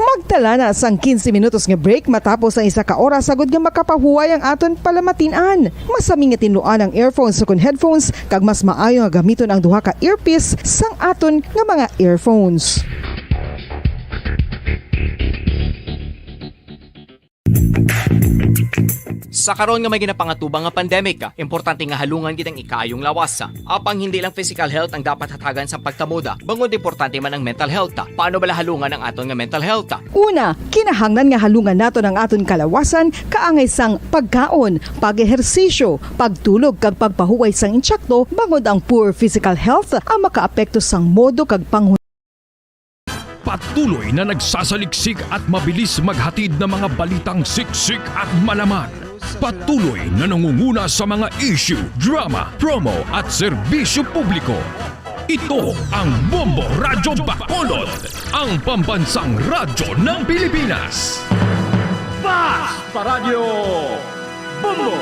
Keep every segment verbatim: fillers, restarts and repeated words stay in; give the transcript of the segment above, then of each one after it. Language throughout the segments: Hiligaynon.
Pagtala na sang quince minutos nga break matapos ang isa ka oras, agod nga makapahuway ang aton palamatin-an. Mas hami nga tinluan ang earphones ukon headphones, kag mas maayo nga gamiton ang duha ka earpiece sang aton nga mga earphones. Sa karon nga may ginapangatubang nga pandemic, importante nga halungan gid ang ikaayong lawas. Apang hindi lang physical health ang dapat hatagan sa pagkamoda, bangod importante man ang mental health. Paano bala halungan ang aton nga mental health? Una, kinahanglan nga halungan naton ang aton kalawasan kaangay sang pagkaon, pag-ehersisyo, pagtulog, kag pagpahuway sang intsakto, bangod ang poor physical health ang makaapekto sang modo kag panghun- Patuloy na nagsasaliksik at mabilis maghatid ng mga balitang siksik at malaman. Patuloy na nangunguna sa mga issue, drama, promo at serbisyo publiko. Ito ang Bombo Radyo Bacolod, ang pambansang radyo ng Pilipinas. Basta Radyo Bombo!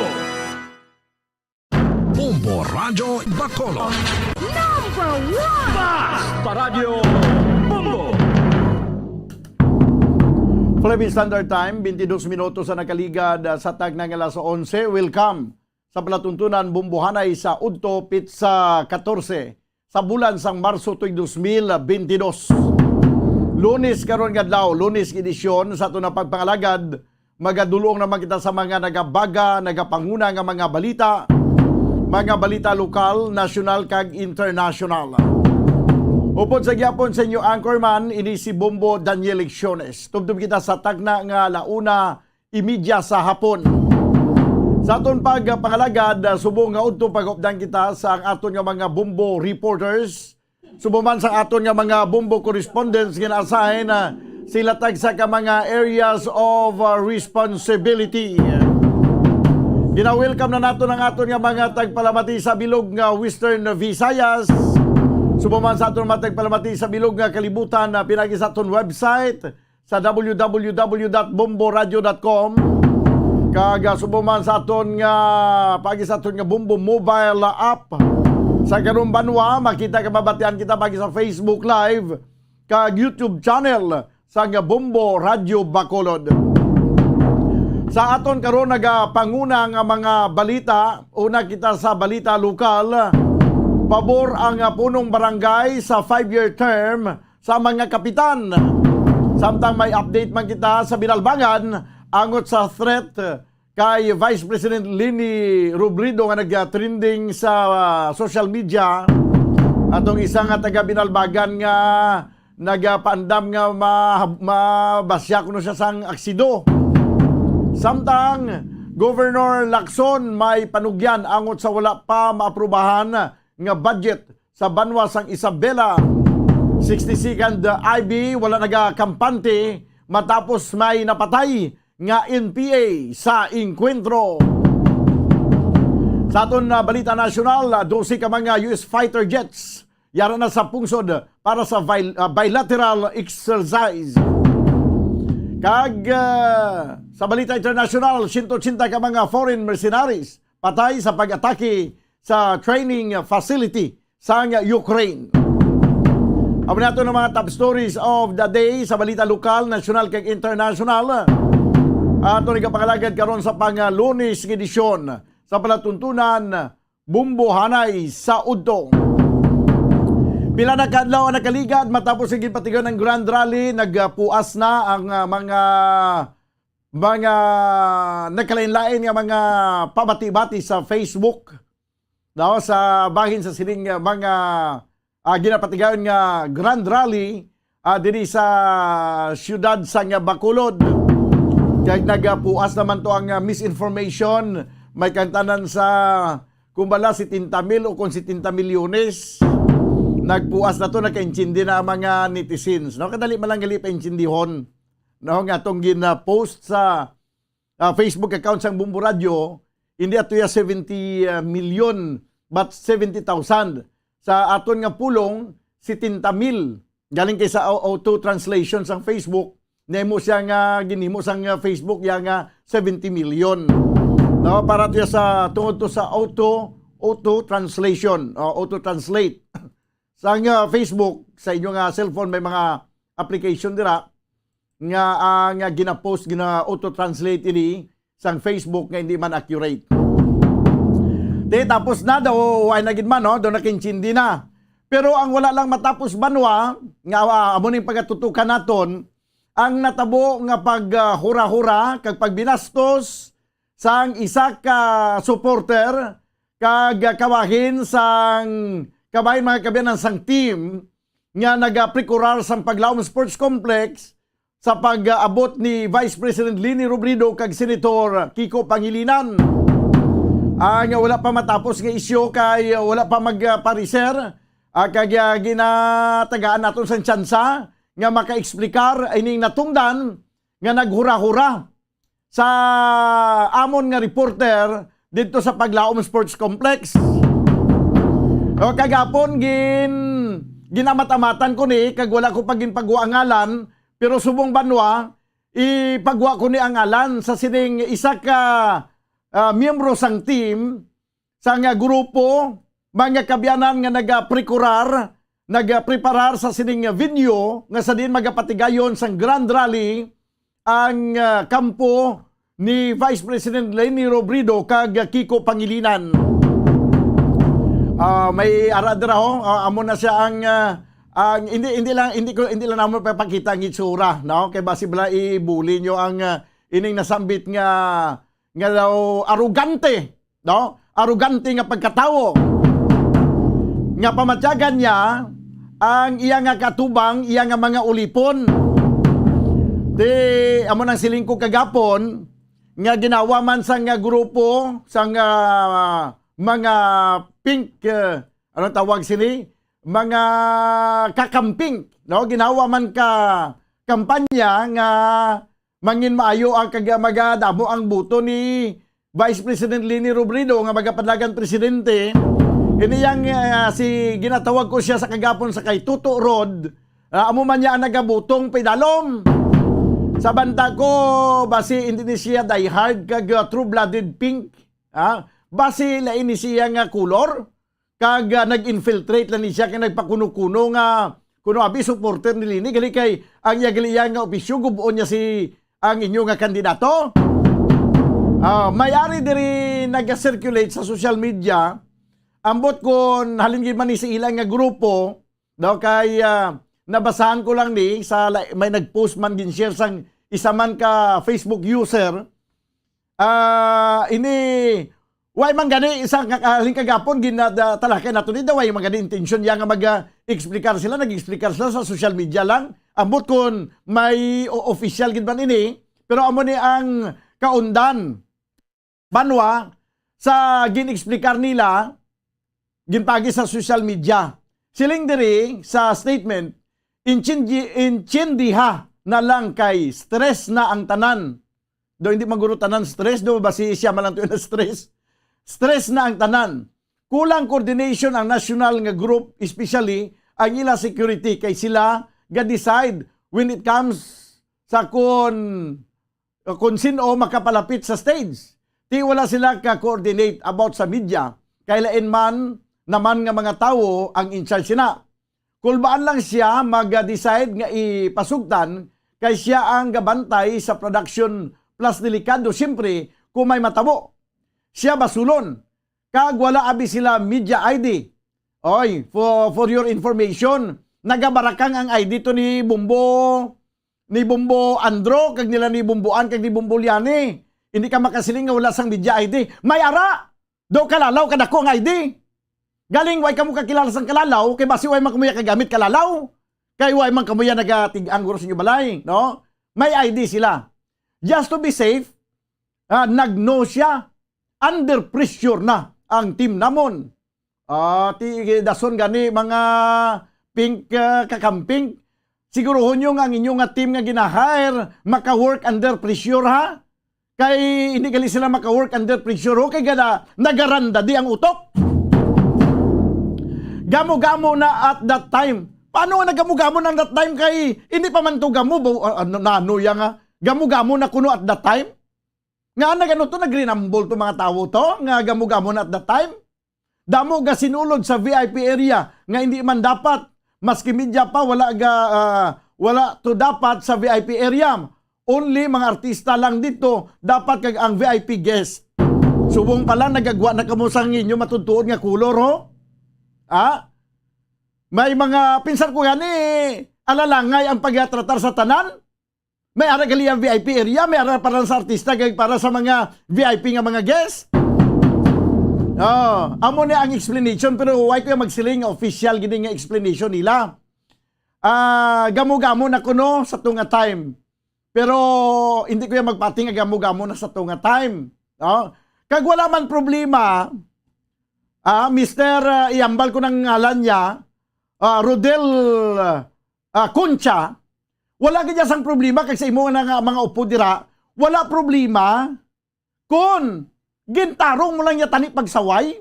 Bombo Radyo Bacolod. Number one! Basta Radyo Bombo! Philippine Standard Time, twenty-dos minutos ang nakaligad, ah, sa tagna nga alas onse. Welcome sa palatuntunan Bombohanay sa udto, pitsa katorse sa bulan sang Marso tuig dos mil bentidós. Lunes karon nga adlaw, Lunes nga edisyon sa aton nga pagpangalagad. Magadulong naman kita sa mga nagabaga, nagapanguna nga mga balita, mga balita lokal, nasyonal, kag internasyonal. Upod sa gyapon sa inyo anchorman, ini si Bombo Daniel Lecciones. Tubtob kita sa tagna nga ala una imedya sa hapon. Sa aton pagpangalagad, ah, subong nga udto pagupdan kita sa ang aton nga mga Bombo reporters, subong man sa aton nga mga Bombo correspondents nga na-assign, ah, sila tagsa ka mga areas of, ah, responsibility. Gina-welcome na naton ang aton nga mga tagpalamati sa bilog nga Western Visayas. Subong man sa aton mga tagpalamati sa bilog nga kalibutan, ah, pinagi sa aton website, sa w w w dot bombo radio dot com, kag, ah, subong man sa aton nga, pagi sa aton nga Bombo mobile app. Sa karong banwa, makita ka, mabatian kita pagi sa Facebook Live kag YouTube channel sa nga Bombo Radyo Bacolod. Sa aton karon nagapanguna nga mga balita, una kita sa balita lokal. Pabor ang, ah, punong barangay sa five-year term sa mga kapitan. Samtang may update man kita sa Binalbagan angot sa threat kay Vice President Leni Robredo nga nag-trending sa, ah, social media, atong isa nga taga Binalbagan nga nagapaandam nga ma-, mabasya kuno siya sang aksido. Samtang Governor Lacson may panugyan angot sa wala pa maaprubahan nga budget sa banwa sang Isabela. Sixty-second I B wala nagakampante matapos may napatay nga N P A sa engkwentro. Sa aton na balita nasyonal, ah, dose ka mga U S fighter jets yara na sa pungsod para sa vil-, ah, bilateral exercise. Kag, ah, sa balita internasyonal, siyento ochenta ka mga foreign mercenaries patay sa pag-atake sa training facility sang Ukraine. Amo nato ang mga top stories of the day sa balita lokal, nasyonal, kag internasyonal. Ato nagapangalagad karon sa pang-Lunes nga edisyon sa palatuntunan Bombohanay sa Udto. Pila na ka adlaw ang nakaligad matapos ang ginpatigayon ang Grand Rally, nagpuas na ang, ah, mga, mga nagkalain-lain nga mga pabati-bati sa Facebook. Daw sa bahin sa sining, ah, mga, ah, ginapatigayon nga Grand Rally, ah, diri sa siyudad sang Bacolod. Kag nagapuas naman to ang, ah, misinformation. May kantanan sa, kung bala, setenta mil o kung setenta milyones. Nagpuas na to, nakaintindi na ang mga netizens, no? Kadali man lang gali paintindihon, no, nga atong gina-post sa, ah, Facebook account sang Bombo Radio, hindi ato ya seventy, ah, million, but seventy thousand. Sa aton nga pulong, setenta mil. Galing kay sa au-, auto translation sang Facebook, nahimo siya nga ginhimo sang, ah, Facebook ya nga seventy million. No, para to sa, tungod to sa auto, auto translation, o auto translate. Sang, ah, Facebook, sa inyo nga cellphone may mga application dira. nga ang, ah, gina-post, gina-auto-translate ini sang Facebook nga hindi man accurate. Di, tapos na daw, ay na gid man, no? Daw nakintindi na. Pero ang wala lang matapos banwa, nga, ah, amo ning pagatutukan naton, ang natabo nga pag, ah, hura-hura kag pagbinastos sang isa ka supporter kag kabahin sang, kabahin, mga kaabyanan, sang team nga nagaprekurar sang Paglaom Sports Complex sa pag-abot ni Vice President Leni Robredo kag Senator Kiko Pangilinan. Ang wala pa matapos nga isyu kay wala pa magpareser, ah, kag, ah, ginatagaan naton sang tsansa nga makaeksplikar ining natungdan nga naghura-hura sa amon nga reporter didto sa Paglaom Sports Complex. O, kagapon gin-, ginamat-amatan ko ni, kag wala ko pa ginpagwa ang ngalan, pero subong banwa, ipagwa ko ni ang ngalan sa sining isa ka, ah, miyembro sang team, sang, ah, grupo, mga kaabyanan, nga nagaprekurar, nagapreparar sa sining venue nga sa diin magapatigayon sang Grand Rally ang, ah, kampo ni Vice President Leni Robredo kag Kiko Pangilinan. Ah, may ara dira, ho. Ah, amo na siya ang, ah, ang, hindi, hindi lang, hindi ko, hindi lang namo papakita ang itsura, no? Kay basi bala i-bully nyo ang, ah, ining nasambit nga, nga daw arugante, no? Arugante nga pagkatawo. Nga pamatyagan niya ang iya nga katubang, iya nga mga ulipon. Di, amo nang siling ko kagapon, nga ginawa man sang, ah, grupo, sang, ah, mga pink, ah, anong tawag sini? Mga kakamping, no? Ginawa man ka kampanya nga mangin maayo ang kag-, magadamo ang boto ni Vice President Leni Robredo nga magapadlagan presidente. Ini yang, ah, si, ginatawag ko siya sa kagapon sa kay Toto Rod. Ah, amo man niya ang nagabutong paidalom. Sa banta ko, basi hindi ni siya diehard kag, ah, true-blooded pink. Ah, basi lain ni siya nga kulor. Kag, ah, nag-infiltrate lang ni siya kay nagpakuno-kuno nga kuno abi supporter ni Leni, gali kay ang iya gali iya nga opisyo, gub-on niya si, ang inyo nga kandidato. Ah, may ari diri naga-circulate sa social media, ambot kon halin gid man ni sa ila nga grupo, daw kay, ah, nabasahan ko lang ni sa la-, may nag-post man, gin-share sang isa man ka Facebook user. Ah, ini, way man gani, isang ka-, halin kagapon, gina-, da-, talakay nato ni, da, way man gani intensyon niya nga mag, ah, explicar sila, nag-explicar sila sa social media lang. Ambot kon may o-, official gid man ini, pero amo ni ang kaundan, banwa, sa gin-explicar nila, ginpagi sa social media. Siling diri sa statement, "Intindi-, intindiha na lang kay stress na ang tanan." Do, hindi man guro tanan stress, do, basi siya man lang to na stress. Stress na ang tanan. Kulang coordination ang national nga group, especially ang ila security, kay sila ga-decide when it comes sa kon, kon sin-o makapalapit sa stage. Ti wala sila ka-coordinate about sa media, kay lain man naman nga mga tawo ang in charge sina. Kulbaan lang siya mag-decide nga ipasugtan, kay siya ang gabantay sa production, plus delikado siyempre kung may matabo. Siya basulon, kag wala abi sila media I D. Oy, for, for your information, nagabarakang ang I D to ni Bombo, ni Bombo Andro, kag nila ni Bombo An, kag ni Bombo Liani. Hindi ka makasiling nga wala sang media I D. May ara! Do kalalaw kadako ang I D. Galing, way kamo kakilala sang kalalaw, kay basi way man kamo ya kagamit kalalaw. Kay way man kamo ya nagatig-ang guro sa inyo balay, no? May I D sila. Just to be safe, ah, nag-no siya. Under pressure na ang team namon. Ah, ti, dason gani, mga pink, ah, kakamping. Siguruhon nyo nga ang inyo nga team nga gina-hire maka-work under pressure, ha? Kay hindi gali sila maka-work under pressure, ho, kay gana, nagaranda di ang utok. Gamo-gamo na at that time. Paano nga nagamo-gamo na at that time kay hindi pa man to gamo? Ba, ah, ano, nano ya nga? Gamo-gamo na kuno at that time? Nga nagano to, nagrinambol to mga tawo to, nga gamo-gamo na at that time? Damo ga sinulod sa V I P area nga hindi man dapat. Maski media pa, wala ga, ah, Wala to dapat sa V I P area. Only mga artista lang dito dapat kag ang V I P guest. Subong pa lang nagagwa na kamo sa inyo matutuod nga kulor, ho? Ah? May mga, pinsan ko gani, alalangay ang pagtratar sa tanan. May ara gali ang V I P area, may ara para sa artista, kag para sa mga V I P nga mga guest. Oh, amo ni ang explanation, pero why ko magsiling nga official gid nga explanation nila? Ah, gamo-gamo na kuno sa tunga time. Pero hindi ko yan magpating nga gamo-gamo na sa tunga time. No? Kag wala man problema, ah, Mister, ah, iambal ko ng ngalan niya, ah, Rodel, ah, Concha, wala gid sang problema kag sa imo nga nga mga upod dira, wala problema kun gintarong mo lang niya tani pagsaway.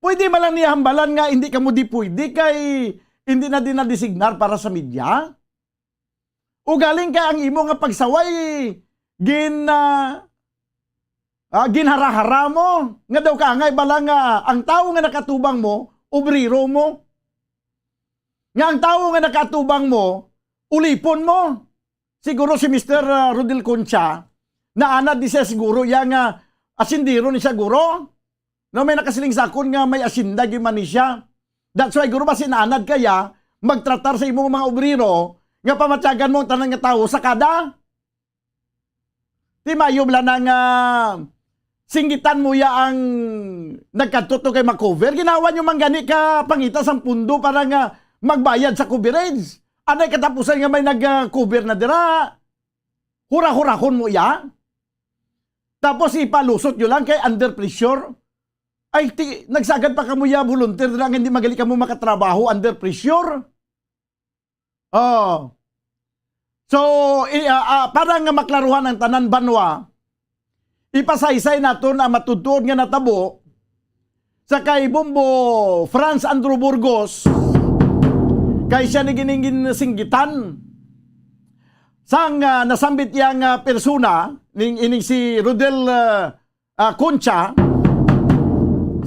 Pwede man lang niya hambalan nga hindi kamo di pwede kay hindi na din na-designar para sa media. O galing kay ang imo nga pagsaway gin ah, ah, ginharahara mo nga daw kaangay bala nga ang tawo nga nakatubang mo, obrero mo. Nga ang tawo nga nakatubang mo, ulipon mo. Siguro si Mister, ah, Rodel Concha, naanad di siya siguro iya nga asindero ni siya guro. No, may nakasiling sa akon nga may asinda gyud man ni siya. That's why guro ba sinaanad kaya magtratar sa imong mga obrero nga pamatyagan mo ang tanan nga tawo sa kada. Di mayo bala na nga singgitan mo ya ang nagkadto to kay makover. Ginawa nyo man gani ka pangita sang pundo para nga magbayad sa coverage. Anay katapusan nga may nag-cover na dira. Hura-hurahon mo ya. Tapos ipalusot nyo lang kay under pressure. Ay, ti, nagsagad pa kamo ya volunteer dira nga hindi magali kamo makatrabaho under pressure. Oh. So, i-, ah, ah, para nga maklaruhan ang tanan banwa, ipasaysay naton ang matutuod nga natabo sa kay Bombo Franz Andrew Burgos, kay siya ni gining ginsinggitan sang, ah, nasambit iya nga persona, ning, ining si Rodel, ah, ah, Concha,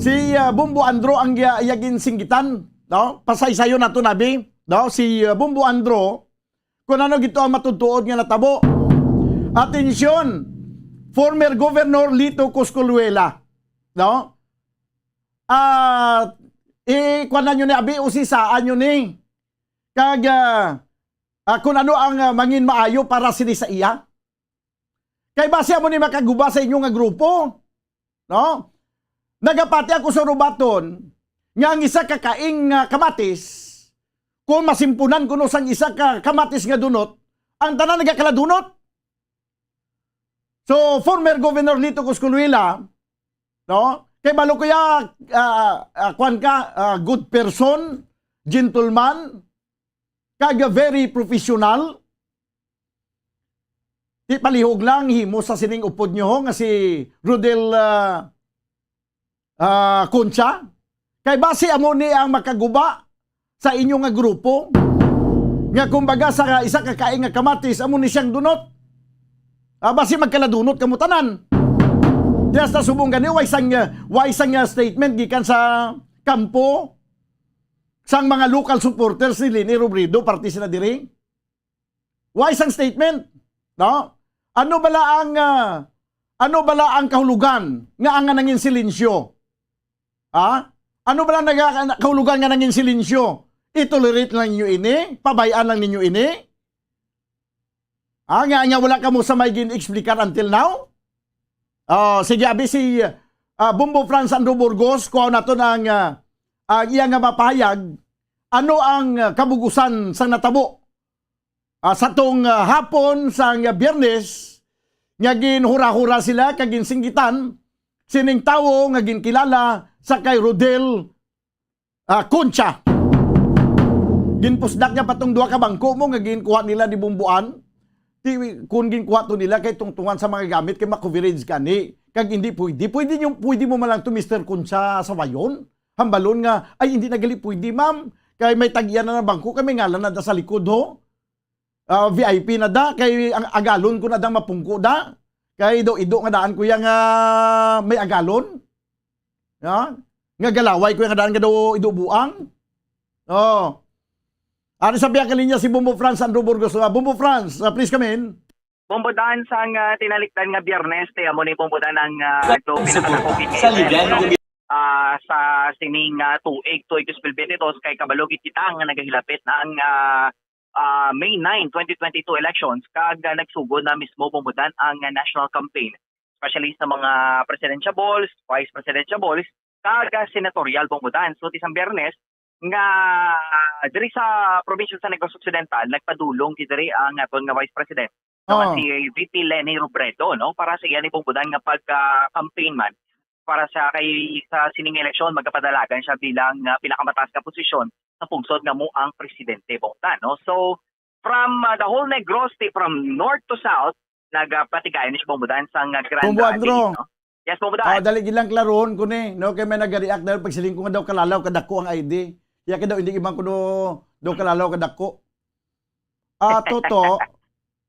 si, ah, Bombo Andro ang iya, iya ginsinggitan, no? Pasaysayon nato, nabi, no? Si, ah, Bombo Andro, kung ano gito ang matutuod nga natabo. Atensyon, former Governor Lito Cosculuela, no? Ah, i-, kuwan na nyo ni, abi, usisaan nyo ni. Kag, ah, ah, kung ano ang, ah, mangin maayo para sini sa iya. Kay basi amo ni makaguba sa inyo nga grupo, no? Nagapati ako sa rubaton nga ang isa ka kaing nga kamatis, kung masimpunan kuno sang isa ka kamatis nga dunot, ang tanan nagakaladunot. So, former Governor Lito Cosculuela, no? Kay balo ko ya, ah, ah, kwan ka, ah, good person, gentleman, kag very professional. Di palihog lang himo sa sining upod nyo ho nga si Rodel, ah, ah, Concha. Kay basi amo ni ang makaguba sa inyo nga grupo, nga kumbaga sa isa ka kaing nga kamatis, amo ni siyang dunot. Ah, basi magkaladunot kamo tanan. Di hasta subong gani, way sang, ah, way sang, ah, statement gikan sa kampo sang mga local supporters ni Leni Robredo, parte sila diri. Wala sang statement, no? Ano bala ang, ah, ano bala ang kahulugan nga ang nangin silensyo? Ha? Ano bala ang naga-, kahulugan nga nangin silensyo? I-tolerate lang ninyo ini? Pabay-an lang ninyo ini? Ha? Nga, nga wala kamo sa may gin-explicar until now? Oh, sige, abi si, ah, Bombo Franz Andrew Burgos, kuha naton ang, ah, ang iya nga mapahayag. Ano ang, ah, kabugusan sang natabo? Ah, sa tong, ah, hapon sang, ah, Biyernes, nga ginhura-hura sila kag ginsinggitan sining tawo nga ginkilala sa kay Rodel, ah, Concha. Ginpusdak niya pa tong duha ka bangko mo nga ginkuha nila ni Bumbuan. Ti, kung ginkuha to nila kay tungtungan sa mga gamit kay ma-coverage gani. Kag hindi pwede. Pwede nyo, pwede mo man lang to, Mister Concha, sawayon. Hambalon nga, "Ay, hindi na gali pwede, ma'am. Kay may tag-iya na nga bangko, kay may ngalan na da sa likod, ho." Ah, V I P na da, kay ang agalon ko na da mapungko da. Kay ido-ido nga daan ko ya nga may agalon. Ya? Nga galaway ko ya nga daan nga daw ido buang. Oh. Ari sa biya ka linya si Bombo Franz Andrew Burgos. Ah, Bombo Franz, ah, please come in. Bombo Dan, sang, ah, tinalikdan nga Biyernes, te, amo ni Bombo Dan ang, ah, Sa- do sa- pinakadako gid nga sa event, ligan, no? Gumi- Ah, sa sining, ah, tuig, tuig dos mil bente dos, kay kabalo gid kita nga nagahilapit na ang, ah, ah, May nine, twenty twenty-two elections, kag, ah, nagsugod na mismo, Bombo Dan, ang, ah, national campaign, especially sa mga presidentiables, vice presidentiables, kag, ah, senatorial, Bombo Dan. So, ti sang Biyernes, nga diri sa probinsya sa Negros Occidental, nagpadulong gid diri ang aton nga Vice President, no, nga Oh. si V P Leni Robredo, no, para sa iya ni, Bombo Dan, nga pagka-campaign man para sa kay sa sining eleksyon, magapadalagan siya bilang, ah, pinakamataas nga posisyon sa pungsod nga mo ang presidente, Bombo Dan, no. So, from, ah, the whole Negros, ti-, from north to south, nagapatigayon ni siya, Bombo Dan, sa nga grand Bombo rally, Andro. No? Yes, Bombo Dan. Ah, dali gilang klaron ko ni, no, kay may nagareact dahil pagsiling ko nga daw kalalaw kadako ang I D. Iya ka daw, hindi man ko daw, daw kalalaw kadako. Ah, toto,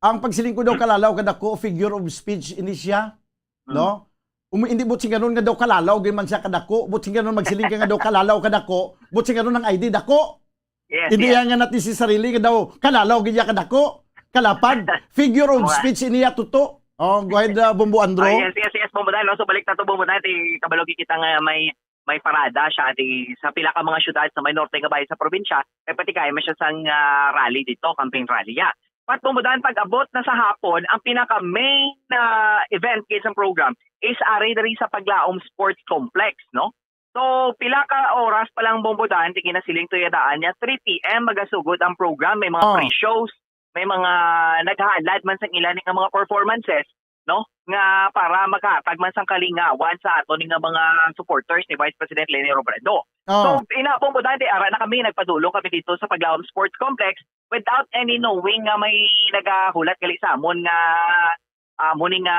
ang pagsiling ko daw kalalaw kadako, figure of speech ini siya, Mm. no? Um, hindi buot silingon nga daw kalalaw gid man siya kadako, buot silingon magsiling ka nga daw kalalaw kadako, buot silingon ang I D dako. Yes, Hindi yes. yan nga natin si sarili nga daw kalalaw gid niya kadako, kalapad, figure of Mga speech ini ya tuto. Oh, go ahead, uh, Bombo Andro. Oh, yes, yes, yes, Bombo Dan, no? So, balik na to, Bombo Dan, ti kabalo gid kita nga may, may parada siya, ti, sa pila ka mga syudad sa may norte nga bahin sa probinsya, kay pati kaya man siya sang, ah, rally dito, campaign rally, ya. But, Bombo Dan, pag-abot na sa hapon, ang pinaka-main, ah, event gid sang program is ari diri sa Paglaom Sports Complex, no? So, pila ka oras pa lang, Bombo Dan, ti ginasiling to ya daan niya, three P M magasugod ang program, may mga Oh. pre-shows, may mga naghalad man sang ila ni nga mga performances, no? Nga para maghatag man sang kalingawan sa ato ni nga mga supporters ni Vice President Leni Robredo. Oh. So, ina, Bombo Dan, ti ara na kami, nagpadulong kami dito sa Paglaom Sports Complex without any knowing nga may nagahulat gali sa amon nga, ah, mo ni nga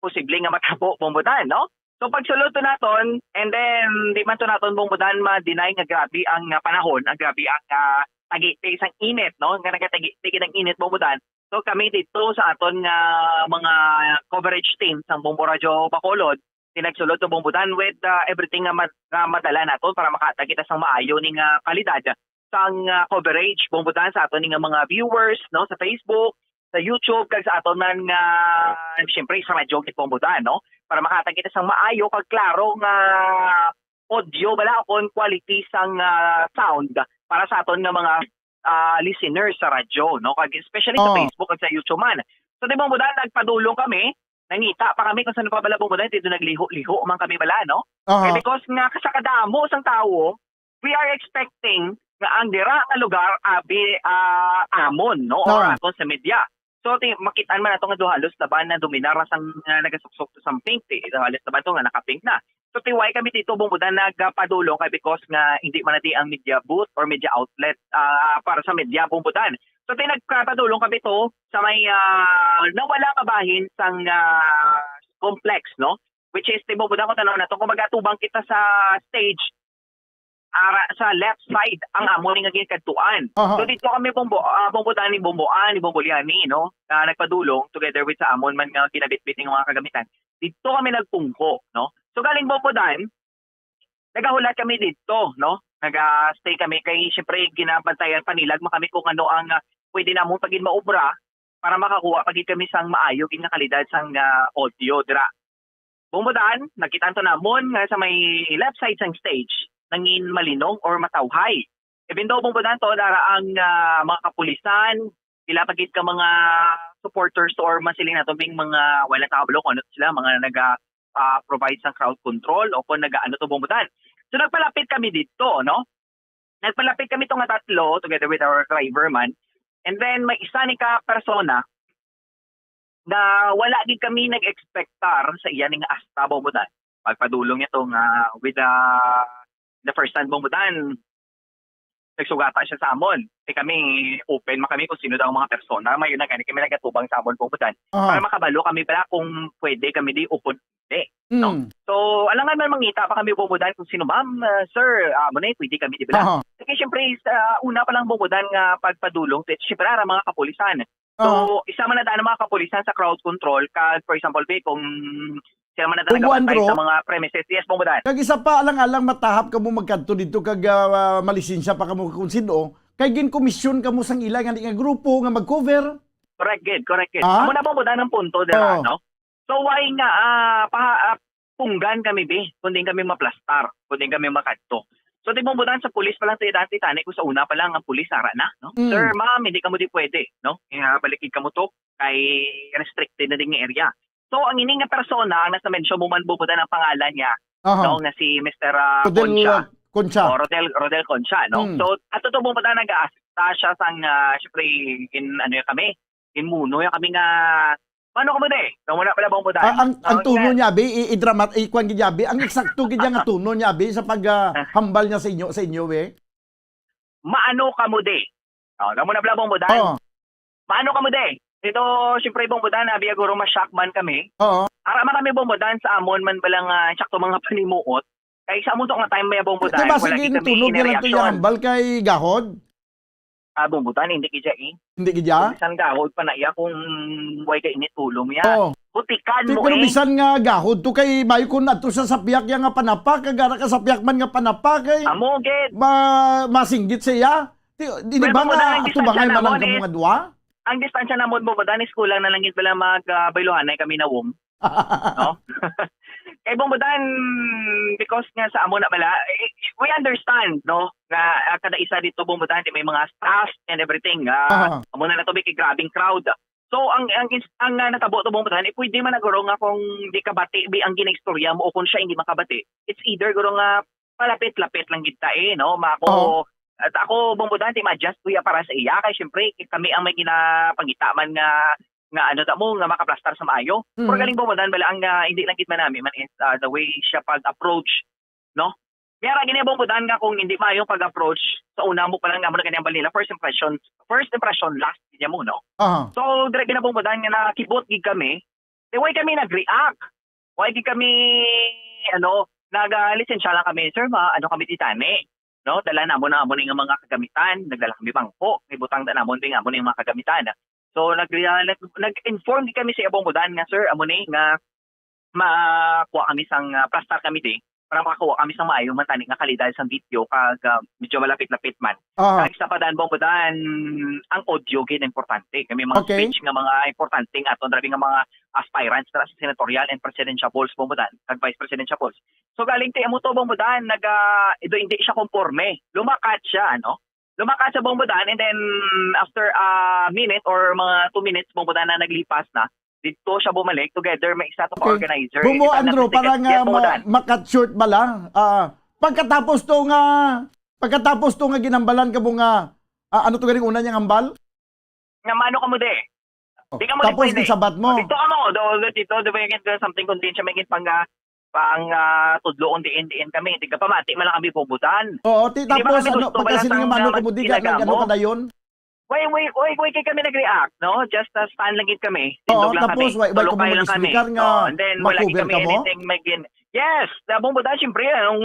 posible nga matabo, Bombo Dan, no? So, pagsulod to naton, and then, di man to naton, Bombo Dan, ma-deny nga grabe ang, ah, panahon, ang grabe ang, ah, tagiti sang init, no? Nga nagatagiti gid ang init, Bombo Dan. So, kami dito sa aton nga mga coverage team sang Bombo Radyo Bacolod, ti nagsulod to, Bombo Dan, with, ah, everything nga ma-, nga madala naton para makahatag kita sang maayo ni nga kalidad sang, ah, coverage, Bombo Dan, sa aton ni nga mga viewers, no, sa Facebook, sa YouTube, kag sa aton man nga, siyempre, sa radyo gid, Bombo Dan, no? Para makahatag kita sang maayo kag klaro nga audio bala, o kon quality sang, ah, sound para sa aton nga mga, ah, listeners sa radyo, no? Kag especially sa Oh. Facebook kag sa YouTube man. So, di, Bombo Dan, nagpadulong kami, nangita pa kami kung saan pa bala, Bombo Dan, dito nagliho-liho man kami bala, no? Aha. Eh, because nga sa kadamo sang tawo, we are expecting nga ang dira nga lugar abi, ah, amon, no? Or Ah. aton sa media. So, ti, makitaan man nato nga do halos laban na dominar sang, ah, nagasuksok to sang pink, ti, halos laban to nga naka-pink na. So, ti, why kami dito, Bombo Dan, nagpadulong kay because nga hindi man na di ang media booth or media outlet, ah, para sa media, Bombo Dan. So, ti, nagpadulong kami to sa may, ah, nawala nga bahin sang, ah, complex, no? Which is, ti, Bombo Dan, kung tanaw nato, kumbaga, tubang kita sa stage, ara sa left side ang amo ni nga ginkantuan. Aha. So, dito kami, Bombo, ah, Bombo Dan, ni Bombo Ann, ni Bombo Liani, no? Na nagpadulong together with sa amon man nga ginabitbit ning mga kagamitan. Dito kami nagpungko, no? So, galing, Bombo Dan, nagahulat kami dito, no? Naga-stay kami kay, siyempre, ginabantayan, panilag man kami kung ano ang, ah, pwede namon pa gid maobra para makakuha pa gid kami sang maayo gid nga kalidad sang, ah, audio dira. Bombo Dan, nakita to namon nga sa may left side sang stage, nangin malinong or matawhay. Even though, Bombo Dan, to, dara ang, ah, mga kapulisan, pila pa gid ka mga supporters to, or masiling nato bing mga, wala ta kabalo kung ano sila, mga naga, ah, provide sang crowd control o kung naga-ano to, Bombo Dan. So, nagpalapit kami dito, no? Nagpalapit kami to nga tatlo together with our driver man. And then, may isa ni ka persona nga wala gid kami nag-expectar sa iya ning asta, Bombo Dan. Pagpadulong niya to nga with the, the first hand, Bombo Dan, nagsugata siya sa amon. Kay kami, open man kami kung sino daw ang mga persona. Mayo na gani kami nagatubang sa amon, Bombo Dan. Aha. Para makabalo kami pala kung pwede kami di upod hindi, no? Mm. So, alangan man mangita pa kami, Bombo Dan, kung sino, "Ma'am, uh, sir, ah, mo na, pwede kami, di ba?" Aha. Kaya siyempre, sa una pa lang, Bombo Dan, nga pagpadulong, siyempre, ara mga kapulisan. So, Aha. isa man na daan ang mga kapulisan sa crowd control, kag, for example, be, kung sila man na daan Bombo nagabantay Andro? sa mga premises. Yes, Bombo Dan. Kag isa pa, alang-alang matahap kamo magkadto dito, kag, ah, malisensya pa kamo kung sino, Kay ginkomisyon kamo sang ila nga, nga grupo nga mag-cover. Correct, gid, correct, gid. Ah? Amo na, Bong Budan, ang punto dira, Oh. no? So, why nga, ah, pa, ah, punggan kami, bi, kung di kami maplastar, kung di kami makadto? So, di, Bong Budan, sa pulis pa lang, ti, dati, tani ko sa una pa lang, ang pulis, ara na, no? Mm. "Sir, ma'am, hindi kamo di pwede, no? Kaya balik gid kamo to, kay restricted na ding area." So, ang ini nga persona, ang nasa mention mo man, Bong Budan, ang pangalan niya, Aha. no, nga si Mister, ah, Rodel, Concha. Concha. O, Rodel, Rodel Concha, no? Mm. So, ato to, Bong Budan, nag-aasista siya sang, ah, syempre, in, ano, ya kami, in muno ya kami nga, "Mano kamo di?" So, wala pala, Bong Budan. Ah, ang, ang No, tono nga niya, bi, i-, i-dramat-, i-, kwan gid niya, bi. Ang eksakto gid niya nga tono niya, bi, sa pag, ah, hambal niya sa inyo, sa inyo, eh. "Maano kamo di?" O, amo na pala, Bong Budan. Oo. "Maano kamo di?" Ito, syempre, Bong Budan, abi, guro ma-shock man kami. Oo. Ara man kami, Bong Budan, sa amon man bala nga, ah, sakto mga panimuot. Kay sa amon to nga time, may, Bong Budan, Di ba, wala sige, gid kami tunog niya lang to reaction. Yung hambal kay Gahod? Ah, Bong Budan, hindi gid siya, eh. Hindi gid siya? Bisan Gahod pa na iya kung way ka init ulo mo ya. Oo. Butikan Ti-, mo, pero eh. bisan nga Gahod to kay mayo kun adto sa sapyak ya nga panapa, kag ara ka sapyak man nga panapa, kay Amo, gid. ma-, masinggit siya. Ti-, di Pero ba Bong Budan, nga ang atubangan distansya man lang namon kamo is nga duha? Ang distansya namon, Bong Budan, is kulang na lang gid bala mag, ah, bayluhanay kami na wong. No? Kay Bong Budan, because nga sa amo na bala, eh, we understand, no, nga, ah, kada isa dito, Bong Budan, di may mga staff and everything. Ah, Aha. amo na lang to, bi, kay grabing crowd. So, ang, ang ins-, ang, ah, natabo to, Bong Budan, eh, pwede man na guro nga kung di kabati, bi, ang ginaistorya mo o kung siya hindi makabati, it's either guro nga palapit-lapit lang gid ta, eh, no? Ma-, ako, Oo. at ako, Bong Budan, di ma-adjust ko ya para sa iya. Kay, syempre, kami ang may ginapangita man nga, nga ano ta mo, nga makaplastar sa maayo. Pero Mhm. galing, Bong Budan, bala ang, ah, hindi lang gid man nami man is, ah, the way siya pag-approach, no? May ara gini, Bong Budan, nga kung hindi maayo pag-approach, sa una mo pa lang nga mo na ganyang balila, first impression, first impression last, niya mo, no? Aha. So, dire gid na, Bong Budan, nga nakibot gid kami, di, why kami nag-react? Why gid kami, ano, nag, ah, lisensya lang kami, "Sir, ma-, ano kami di tani?" No? Dala namon ang amo ni nga mga kagamitan, nagdala kami bangko, may butang da namon ding amo ni nga mga kagamitan. So, nag, ah, nag, nag-inform gid kami sa iya, Bong Budan, nga, "Sir, amo ni nga makuha kami sang, ah, plastar kami di, para makakuha kami sang maayo man tani nga kalidad sang video, kag, ah, medyo malapit-lapit man." Aha. Kag isa pa dan, Bong Budan, ang audio gid importante. Kami mga Okay. speech nga mga importante nga aton, grabe nga mga aspirants na sa senatorial and presidential polls, Bong Budan, kag vice presidential polls. So, galing ti amo to, Bong Budan, nag, ah, ido, hindi siya konporme. Lumakat siya, ano? Lumakat siya, Bong Budan, and then after a minute or mga two minutes, Bong Budan, na naglipas na, dito siya bumalik together may isa to ka Okay. organizer. Bumbo, Kita na Andrew, sa para ticket. nga Yes, Bong ma-, Budan. makat short bala. Ah, pagkatapos to nga, pagkatapos to nga ginambalan ka mo nga, ah, ano to ganing una niyang hambal? Nga mano ka mo di? Oh, Di ka mo di tapos pwede. gisabat mo. Dito ka mo, do, do, dito, do, may gid something kung din siya may gid pang, ah, pang, ah, tudlo kung diin, diin kami. Di ka pamati man lang kami, Bong Budan. Oo, ti-, Hindi ba tapos kami ano, gusto pagka pala sining sang, mano ah, ka mo di ka, mag-, nag-ano ka dayon? Why, why, why, why kay kami nag-react, no? Just, ah, stand lang gid kami. Oo, Tindog lang tapos kami. why, why ka mo Tulukay lang kami. mag-explicar nga Oo, and then wala gid ma-cover kami ka mo? anything may gin-, yes, na Bong Budan, siyempre, ang,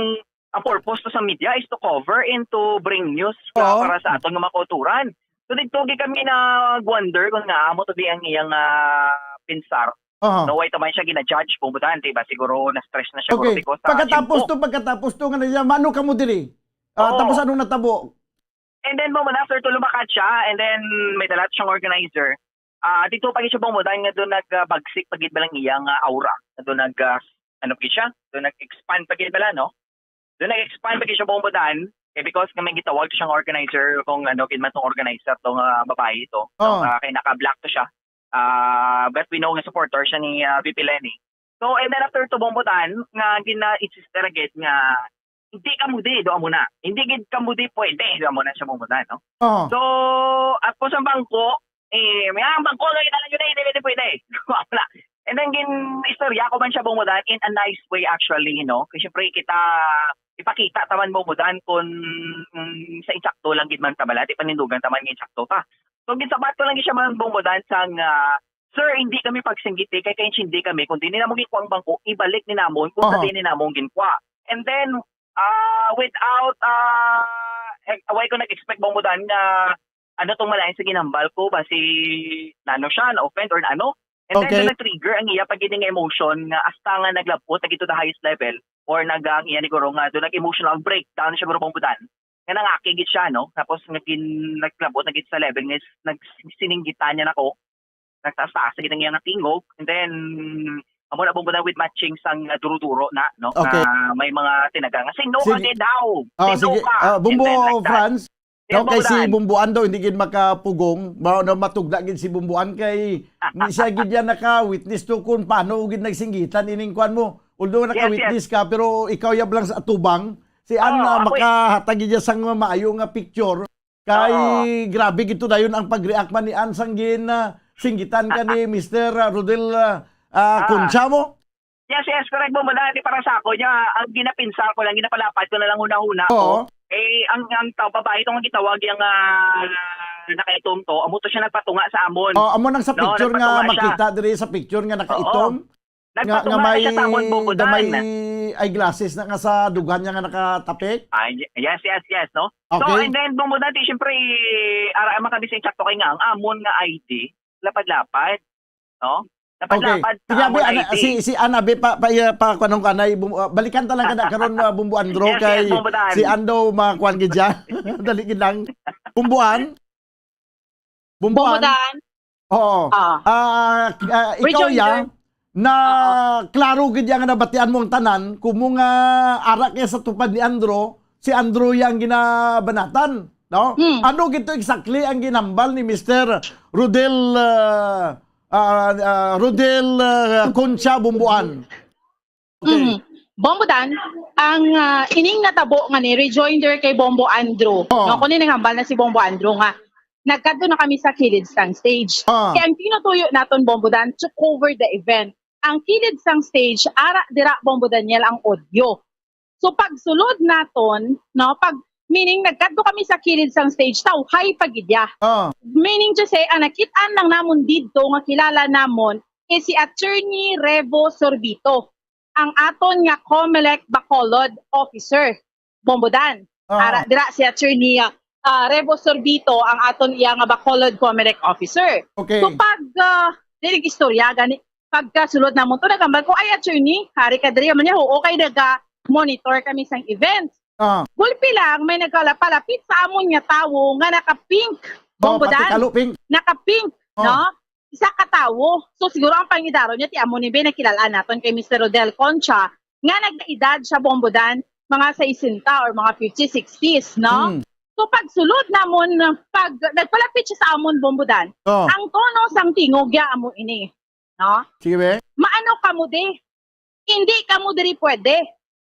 ang purpose to sa media is to cover and to bring news Oo. para sa aton nga mga kauturan. So, dito gid kami nag-wonder kung nga amo to di ang iyang, ah, pinsar. Aha. No, why to man siya gina-judge, Bong Budan, di ba? Siguro na-stress na siya, Okay. siguro, because sa Pagkatapos simpo. to, pagkatapos to, nga na siya, mano ka mo diri? Ah, Oo. tapos anong natabo? And then, Bong Budan, after to lumakat siya, and then may dala siyang organizer. Ah, dito pa gid siya, Bong Budan, nga doon nag, ah, bagsik pa gid ba lang iyang, ah, aura. Nga doon nag, ah, ano pa gid siya? Doon nag-expand pa gid bala, no? Doon nag-expand pa gid siya, Bong Budan. Eh, because nga may gitawag siyang organizer, kung ano, gid man tong organizer, tong, ah, babae ito. Tong, Oh. ah, kay naka-black to siya. Ah, but we know nga supporter siya ni, ah, V P Leni. So, and then after to, Bong Budan, nga gina-insist na gid nga, "Hindi ka mo di, do amo na. Hindi gid ka mo di pwede, do amo na siya, Bong Budan, no?" Oh. So, at po sa bangko, eh, may ang bangko, lagi na lang yun, eh, hindi pwede, pwede. Wala. And then, gin-istorya ko man siya, Bong Budan, in a nice way, actually, no? Kasi syempre, kita, ipakita taman, Bong Budan, kung, mm, sa insakto lang gid man ta bala, di panindugan taman nga insakto ta. So, ginsabat ko lang gid siya, man, Bong Budan, sang, ah, "Sir, hindi kami pagsinggiti, kay, kay hindi kami, kung di ni namon ginkuha ang bangko, ibalik ni namon, kung Aha. sa di ni namon ginkuha." And then, ah, without, ah, eh, why ko nag-expect, Bong Budan, nga ano tong malain sa ginhambal ko, basi nano siya, na-offend or ano. And then, Okay. doon nag-trigger ang iya pag nga emotion nga hasta nga naglabot na gid to the highest level or nag-, ang iya ni guro nga doon nag-emotional breakdown siya, guro, Bong Budan. nga nangaki gid siya, no? Tapos nga gin-, naglabot na gid sa level nga is-, nagsininggitan niya nako. Nagtaas-taas na gid ang iyang tingog. And then, amo na, Bombo Dan, with matching sang, ah, duro-duro na, no? Okay. Nga may mga tinaga nga, "Sino ka Sige. gid daw? Oh, Sino sige. ka?" Ah, And Bombo then, like that. Franz, Yes, no, kay Bombo si Dan. Bombo An daw hindi gid makapugong, mao na matugda gid si Bombo An kay ni siya gid yan naka-witness to kung paano gid nagsinggitan ining kwan mo. Although Yes, yes. naka-witness ka, pero ikaw yab lang sa atubang. Si An, Oo, ah, ako eh. makahatag gid siya sang maayo nga picture. Kay Oo. grabe gid to dayon ang pag-react man ni An sang gin, ah, singgitan ka ni Mister Rodel, ah, ah, Ah. Concha mo. Yes, yes, correct, Bombo Dan. Para sa ako, niya, ang ginapinsar ko lang, ginapalapad ko na lang huna-huna Oo. ko. Eh, ang, ang tao, babae itong gitawag yung, ah, nakaitom to, amo to siya nagpatunga sa amon. Oh, amo nang sa No, picture nga nagpatunga siya. makita diri sa picture nga Oo. nakaitom. Nga, Nagpatunga nga na may, siya sa amon, Bombo nga may Dan. eyeglasses na nga sa dughan niya nga nakatapik. Ah, y-, yes, yes, yes, no? So, Okay. and then, Bombo Dan, di, syempre, ara, makabising sakto kay nga, ang amon nga I D, lapad-lapad, no? Okay. Lapad-lapad sa Sige, abi, amon ana, I D. si, si Ana, abi, pa, pa, pa, pa, kuanong kanay, bum-, ah, balikan ta lang ka na, karon, ah, Bombo Andro, Yes, kay yes, Bombo Dan. si Ando, makakuan gid siya. Dali gid lang. Bombo An? Bombo An? Bombo Dan. Oo. Ah. Ah, ah, ikaw, Rejoinder. ya, na Oo. klaro gid ya nga nabatian mo ang tanan, kumo nga ara kay sa tupad ni Andro, si Andro ya ang ginabanatan, no? Hmm. Ano gid to exactly ang ginambal ni Mister Rodel, ah, ah, ah, Rodel, ah, Concha Bombo An? Okay. Mhm. Bombo Dan, ang, ah, ining natabo nga ni rejoinder kay Bombo Andrew, Oo. no? Kuno nanghambal na si Bombo Andrew nga nagkadto na kami sa kilid sang stage. Ah. Kaya ang tinutuyo naton, Bombo Dan, to cover the event. Ang kilid sang stage, ara dira, Bombo Daniel, ang audio. So, pagsulod naton, no, pag, meaning, nagkadto kami sa kilid sang stage, tawhay pa gid ya. Ah. Meaning to say, ang nakit-an lang namon didto nga kilala namon is si Attorney Revo Sorbito, ang aton nga Comelec Bacolod officer, Bombo Dan. Ah. Ara, dira si Attorney, ah, ah, Revo Sorbito, ang aton iya nga Bacolod Comelec officer. Okay. So, pag, ah, dili istorya, gani, pagkasulod namon to, nagambal ko, "Ay, attorney, hari ka diri." Man niya, "Oo, kay naga-monitor kami sang events." Ah. Gulpi lang, may nagkalapalapit sa amon nga tawo nga naka-pink. Oh, Bombo pati Dan. Kalo pink. Naka-pink, Oh. no? Isa ka tawo. So, siguro ang pangidaron niya, ti amo ni Ben, nakilala naton kay Mister Rodel Concha, nga nagkaedad siya, Bombo Dan, mga sesenta or mga fifty, sixties, no? Hmm. So, pagsulod namon, pag nagpalapit siya sa amon, Bombo Dan, Oh. ang tono sang tingog ya amo ini, no? Sige, be. "Maano kamo di? Hindi kamo diri pwede.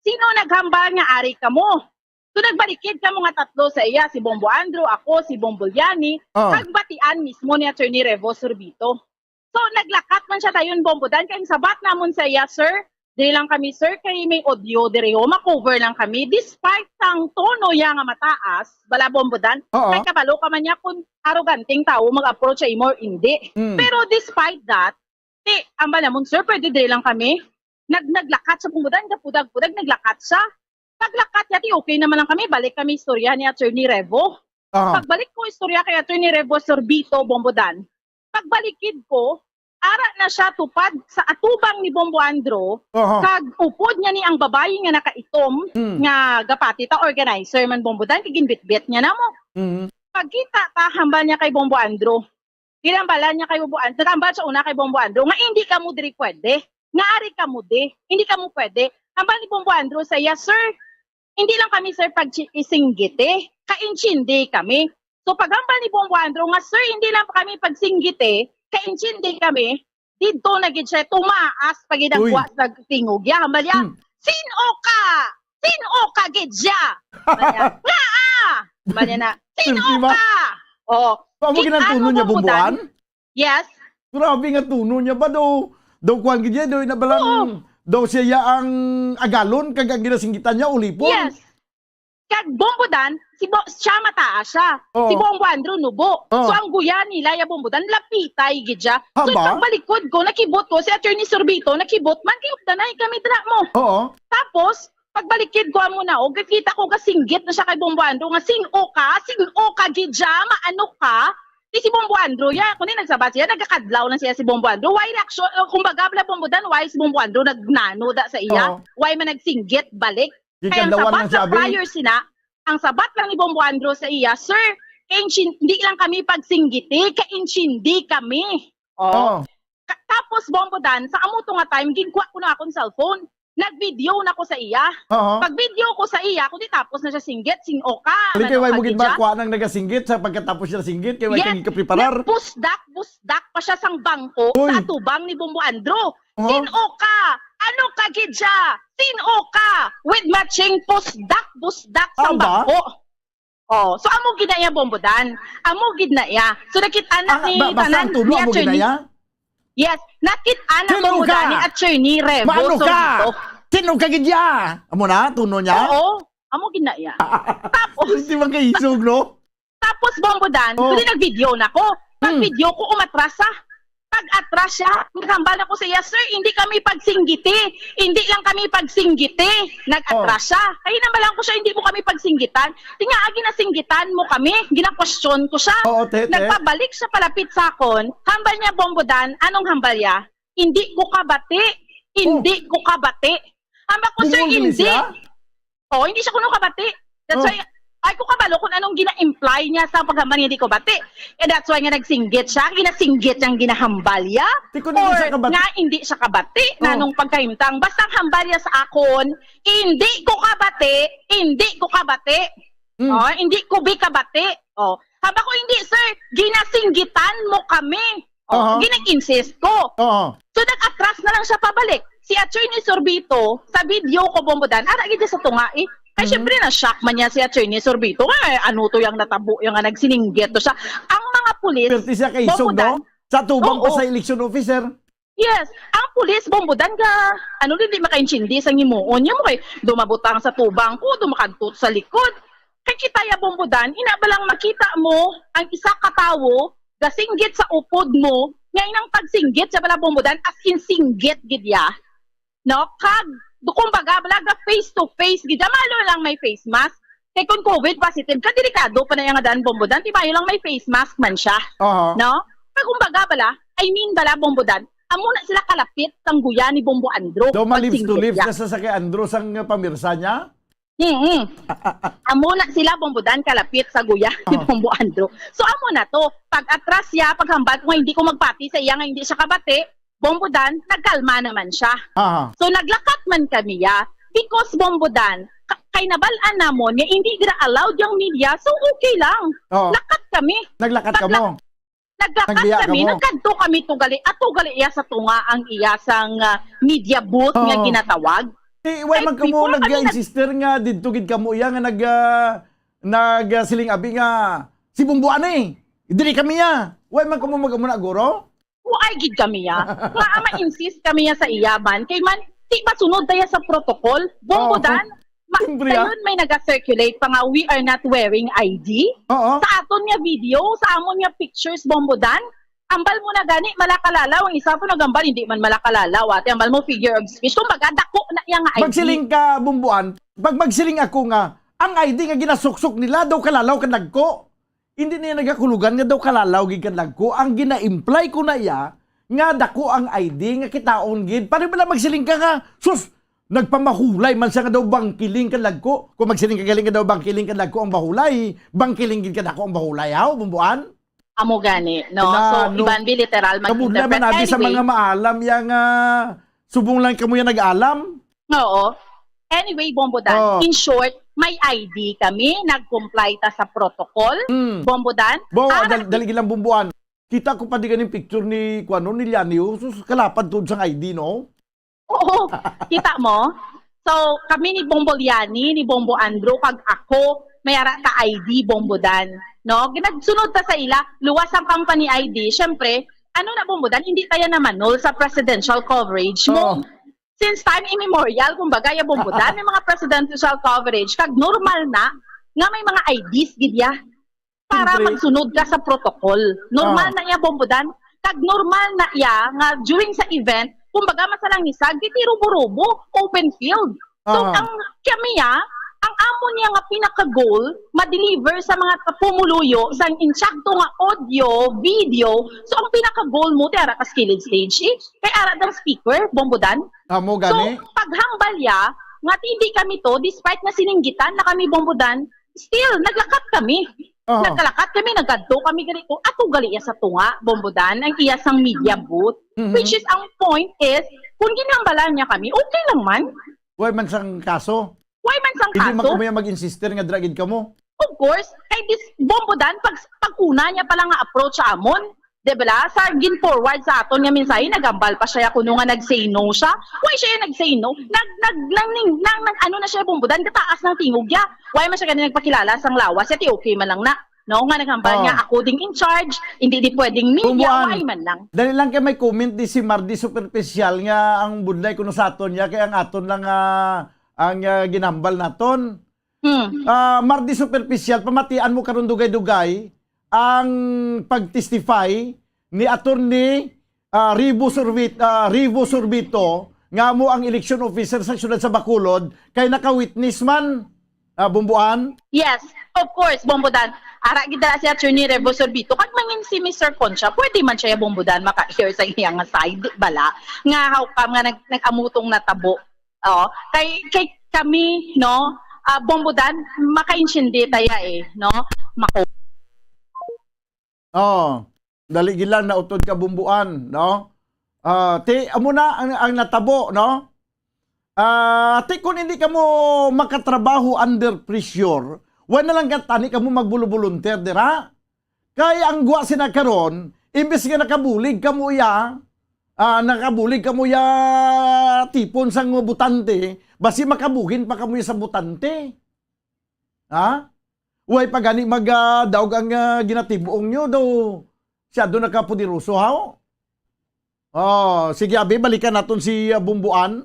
Sino naghambal nga ari kamo?" So, nagbalikid kamo nga tatlo sa iya, si Bombo Andrew, ako, si Bombo Liani, Oh. kag batian mismo ni Attorney Revo Sorbito. So, naglakat man siya dayon, Bombo Dan, kay ang sabat namon sa iya, "Sir, diri lang kami, sir, kay may audio diri, ho, ma-cover lang kami." Despite sang tono iya nga mataas, bala, Bombo Dan, Oo. kay kabalo ka man niya kung aroganteng tawo mag-approach sa imo or hindi. Mm. Pero despite that, ti, ambal namon, "Sir, pwede diri lang kami?" Nag-, naglakat siya, Bombo Dan, gapudag-pudag, naglakat siya. Paglakat niya, ti okay naman lang kami, balik kami istorya ni Attorney Revo. Aha. Pagbalik ko istorya kay Attorney Revo Sorbito, Bombo Dan, pagbalikid ko, ara na siya tupad sa atubang ni Bombo Andro, Aha. kag upod niya ni ang babayi nga nakaitom, Hmm. nga gapati ta, organizer man, Bombo Dan, kay ginbitbit niya namo. Mhm. Pagkita ta, hambal niya kay Bombo Andro, Ginambalan niya kay Bombo Andrew. Nagambal siya una kay Bombo Andrew nga, "Hindi kamo diri pwede. Nga ari kamo di. Hindi kamo pwede." Hambal ni Bombo Andrew sa iya, "Sir, hindi lang kami, sir, pag isinggiti. Kaintsindi kami." So, paghambal ni Bombo Andrew nga, "Sir, hindi lang kami pagsinggiti, kaintsindi kami," didto na gid siya, tumaas pa gid ang Uy. Kuwa sa tingog. Ya, hambal niya, Hmm. "Sin-o ka? Sin-o ka gid siya?" Hambal niya, "Ngaa?" Hambal niya na, "Sin-o Ultima. ka?" Oh, Amo kita ginantuno mo niya, Bombo Bombo Dan? Dan? Yes. Grabe nga tono niya ba daw? Daw kuwan gid niya, daw inabalang, Oo. daw siya ya ang agalon, kag ang ginasinggitan niya, ulipon. Yes. Kag Bombo Dan, si Bo-, siya mataas siya. Oo. Si Bombo Andrew nubo. Oo. So, ang guya nila, ya Bombo Dan, lapitay gid siya. So, Haba? pagbalikod ko, nakibot ko, si Attorney Sorbito, nakibot man, kay updanay kami dira mo. Oo. Tapos, pagbalikid ko amo na, og kita ko gasinggit na siya kay Bombo Andrew nga, "Sin-o ka? Sin-o ka gid siya? Maano ka?" Di si Bombo Andrew, ya, kundi nagsabat siya, nagakadlaw lang siya si Bombo Andrew. Why reaction? Uh, kumbaga, bala Bombo Dan, why si Bombo Andrew nagnano da sa iya? Oo. Why man nagsinggit balik? Di Kaya ang kadlawan sabat lang sa siya, abi. prior sina, Ang sabat lang ni Bombo Andrew sa iya, "Sir, kay insin-, hindi lang kami pagsinggiti, kay insindi kami." Oh. Oh. Ka-, tapos, Bombo Dan, sa amo to nga time, ginkuha ko na akong cellphone. Nag-video na ko sa iya. Oo. Pag-video ko sa iya, kundi tapos na siya singgit, sin-o ka, Kali kay mano way ka mo gid gid siya. Makuha nang nagasinggit sa pagkatapos siya singgit, kay way Yes, kang ikapreparar. Nagpusdak-busdak pa siya sang bangko Uy. Sa atubang ni Bombo Andrew. Oo. Sin-o ka? Ano ka gid siya? Sin-o ka? With matching pusdak-busdak sang Ang ba? Bangko. Oh, so amo gid na iya, Bombo Dan. Amo gid na iya. So nakit-an na Ah, ni ba-, basta tanan ang tulo ni amo gid na Attorney iya? Yes, nakit-an na Sino Bombo ka? Dan ni Attorney Revo Maano ka? Sorido. Sino ka gid iya? Amo na, tuno niya? Oo, amo gid na iya. Tapos Di ba kaisog, no? Tapos, Bombo Dan, Oh. Dili nag-video na ko. Hmm. Pag-video ko, umatras siya. Pag-atras siya, naghambal na ko sa iya, "Sir, hindi kami pagsinggiti. Hindi lang kami pagsinggiti." Nag-atras Oh. siya. Kaya naman lang ko siya, "Hindi mo kami pagsinggitan." Tinga, "Ah, ginasinggitan mo kami." Gina-question ko siya. Oo, te, te. Nagpabalik siya palapit sa akon. Hambal niya, Bombo Dan, anong hambal niya? "Hindi ko kabati. Hindi Oh. ko kabati." Hambal ko, "Sir, Bungol gini hindi." siya? Oh, hindi siya kuno kabati. That's Oh. why, ay ko kabalo kung anong gina-imply niya sa paghambal niya di ko bati. And that's why nga nagsinggit siya, ginasinggit niyang ginahambal niya. Di ko na Or siya kabati. Nga hindi siya kabati, Oh. na nung pagkahimtang. Basta ang hambal niya sa akon, "Hindi ko kabati, hindi ko kabati." Mm. Oh, "Hindi ko bi kabati." Oh, hambal ko, "Hindi, sir, ginasinggitan mo kami." Oh, Aha. ginag-insist ko. Oo. So, nag-atras na lang siya pabalik. Si Attorney Sorbito, sa video ko, Bombo Dan, ara gid siya sa tunga, eh. Ay, Mhm. syempre, na-shock man niya si Attorney Sorbito. Ay, ano to yang natabo, yang nga nagsininggit to siya. Ang mga pulis, Perti siya kay Bombo Isog, Dan. No? Sa tubang pa Oo. sa election officer. Yes, ang pulis, Bombo Dan, nga, ano din, di makaintindi sa ngimuon niya mo kay dumabutang sa tubang ko, dumakadto sa likod. Kay kita ya, Bombo Dan, ina ba lang makita mo ang isa ka tawo gasinggit sa upod mo, nga inang pagsinggit siya bala, Bombo Dan, as in singgit gid ya. No? Kag, do-, kumbaga, bala ga face to face gid ya, malo lang may face mask. Kay kung covid positive ka, delikado pa na iya nga daan, Bombo Dan, di ba, yun lang may face mask man siya. Aha. No? Kag kumbaga, bala, I mean, bala, Bombo Dan, amo na sila kalapit sang guya ni Bombo Andrew. Daw ma-lips to pagsinggit lips ya. Na sa, sa kay Andrew sang pamirsa niya? Mm-mm. Amo na sila, Bombo Dan, kalapit sa guya ni Aha. Bombo Andrew. So, amo na to. Pag-atras siya, paghambal ko nga hindi ko magpati sa iya nga hindi siya kabati, Bombo Dan, nagkalma naman siya. Aha. So, naglakat man kami, ya. Because, Bombo Dan, ka-, kay nabal-an namon nga hindi gira allowed yung media, so okay lang. Oo. Lakat kami. Naglakat ka Pagla-, mo? Naglakat Nagbiya ka kami, mo? Nagkadto kami tugali, ato gali iya sa tunga ang iya sang, ah, media booth nga Oo. ginatawag. Eh, why Ay, man kamo before kami nag- nag-insister nga didto gid kamo iya nga nag, ah, nag, ah, siling abi nga si Bombo ani? Dili kami ya. Why man kamo mag-amo na, guro? Why gid kami ya? Nga ma-insist kami ya sa iya man. Kay man, di masunod tayo sa protocol. Bombo Oo. Dan, Ma-, Siyempre, ah. Dayon may naga-circulate pa nga, "We are not wearing I D." Oo. Sa aton nga video, sa amon nga pictures, Bombo Dan, ambal mo na gani, malakalalaw. Ang isa po nagambal, hindi man malakalalaw, ate. Ambal mo, figure of speech. Kumbaga, dako na iya nga I D. Magsiling ka, Bombo An, pag magsiling ako nga, ang I D nga ginasuksok nila, daw kalalaw ka nagko. Hindi niya nagakulugan nga daw kalalaw gid ka dagko. Ang gina-imply ko na iya nga dako ang I D nga kitaon gid. Paano ba na magsiling ka nga, "Sus, nagpamahulay man siya nga daw bangkiling ka dagko." Kung magsiling ka galing nga daw bangkiling ka dagko ang bahulay, bangkiling gid ka dako ang bahulay, haw, Bombo An? Amo gani, no? So, Iban, bi literal mag-interpret. Kabudlay man abi sa mga maalam yang, ah, subong lang kamo yang nag-alam. Oo. Anyway, Bombo Dan, Oh. in short, may I D kami, nag-comply ta sa protocol. Mm. Bombo Dan, Bo, ah, dal-, nag- dali lang, Bombo An. Kita ko pa di ganing picture ni, kuwan, no, ni Liani, oh. Sus, kalapad tuod sang I D, no? Oo. Kita mo? So, kami ni Bombo Liani, ni Bombo Andrew, kag ako, may ara ta I D, Bombo Dan. No? Ginagsunod ta sa ila, luwas ang company I D. Siyempre, ano na, Bombo Dan, hindi tayo namanol sa presidential coverage mo. Oo. Since time immemorial, kumbaga, ya Bombo Dan, may mga presidential coverage, kag normal na nga may mga I Ds gid ya para Siyempre. magsunod ka sa protocol. Normal Ah. na ya, Bombo Dan, kag normal na ya nga during sa event, kumbaga, masalangisag, titi rubo-rubo, open field. So, Ah. ang kami ya, ang amo niya nga pinaka-goal, ma-deliver sa mga pumuluyo sang insakto nga audio, video. So, ang pinaka-goal mo, ti ara ka skilled stage, eh. Kay ara dang speaker, Bombo Dan. Amo So, gani? paghambal ya, nga hindi kami to, despite na sininggitan na kami, Bombo Dan, Still, naglakat kami. Oo. Nagkalakat kami, nagkadto kami ganito. Ato gali iya sa tunga, Bombo Dan, ang iya sang media booth. Mhm. Which is, ang point is, kung ginhambalan niya kami, okay lang man. Why man sang kaso? Why man sang Hindi man kaso? Kamo mag-insister nga dira gid kamo? Of course, kay this Bombo Dan, pag, pag una niya pala nga approach sa amon, di ba, sa gin-forward sa aton nga mensahe, nagambal pa siya kuno nga nag-say no siya. Why siya nag-say no? Nag, nag, nang, ning, nang, nag, ano na siya, Bombo Dan, kataas ng tingog niya. Why man siya gani nagpakilala sang lawas? Siya, ti okay man lang na. No, nga naghambal Oo. nga ako ding in charge, hindi di pwedeng media, Bumbuan. Why man lang. Dali lang kay may comment di si Mardi Superficial nga ang budlay kuno sa aton niya, kay ang aton lang, ah, ang, ah, ginambal naton. Hmm. Ah, Mardi Superficial, pamatian mo karon dugay-dugay ang pag-testify ni Attorney, ah, Rivo Sorbit-, ah, Rivo Sorbito nga amo ang election officer sa siyudad sa Bacolod kay naka-witness man, ah, Bumbuan? Yes, of course, Bombo Dan. Ara gid dala si Attorney Revo Sorbito kag mangin si Mister Concha, pwede man siya, Bombo Dan, maka-hear sa iyang side, bala. Nga, how come nga nag-, nag-amutong natabo? Oh, kay, kay kami, no, ah, Bombo Dan, makaintindi taya eh, no? Mako. Oh, dali gid lang nautod ka, Bumbuan, no? Ah, ti, amo na ang, ang natabo, no? Ah, ti, kung hindi kamo makatrabaho under pressure, wala na lang ka, tani kamo magbulo-volunteer dira. Kay ang gwa sina karon, imbes nga nakabulig kamo iya, ah, nakabulig kamo iya tipon sang botante, basi makabugin pa kamo iya sa botante. Ha? Way pa gani mag, ah, daog ang, ah, ginatibong nyo, daw siya doon nakapoderoso, haw? Oh, sige, abi, balikan naton si, ah, Bumbuan.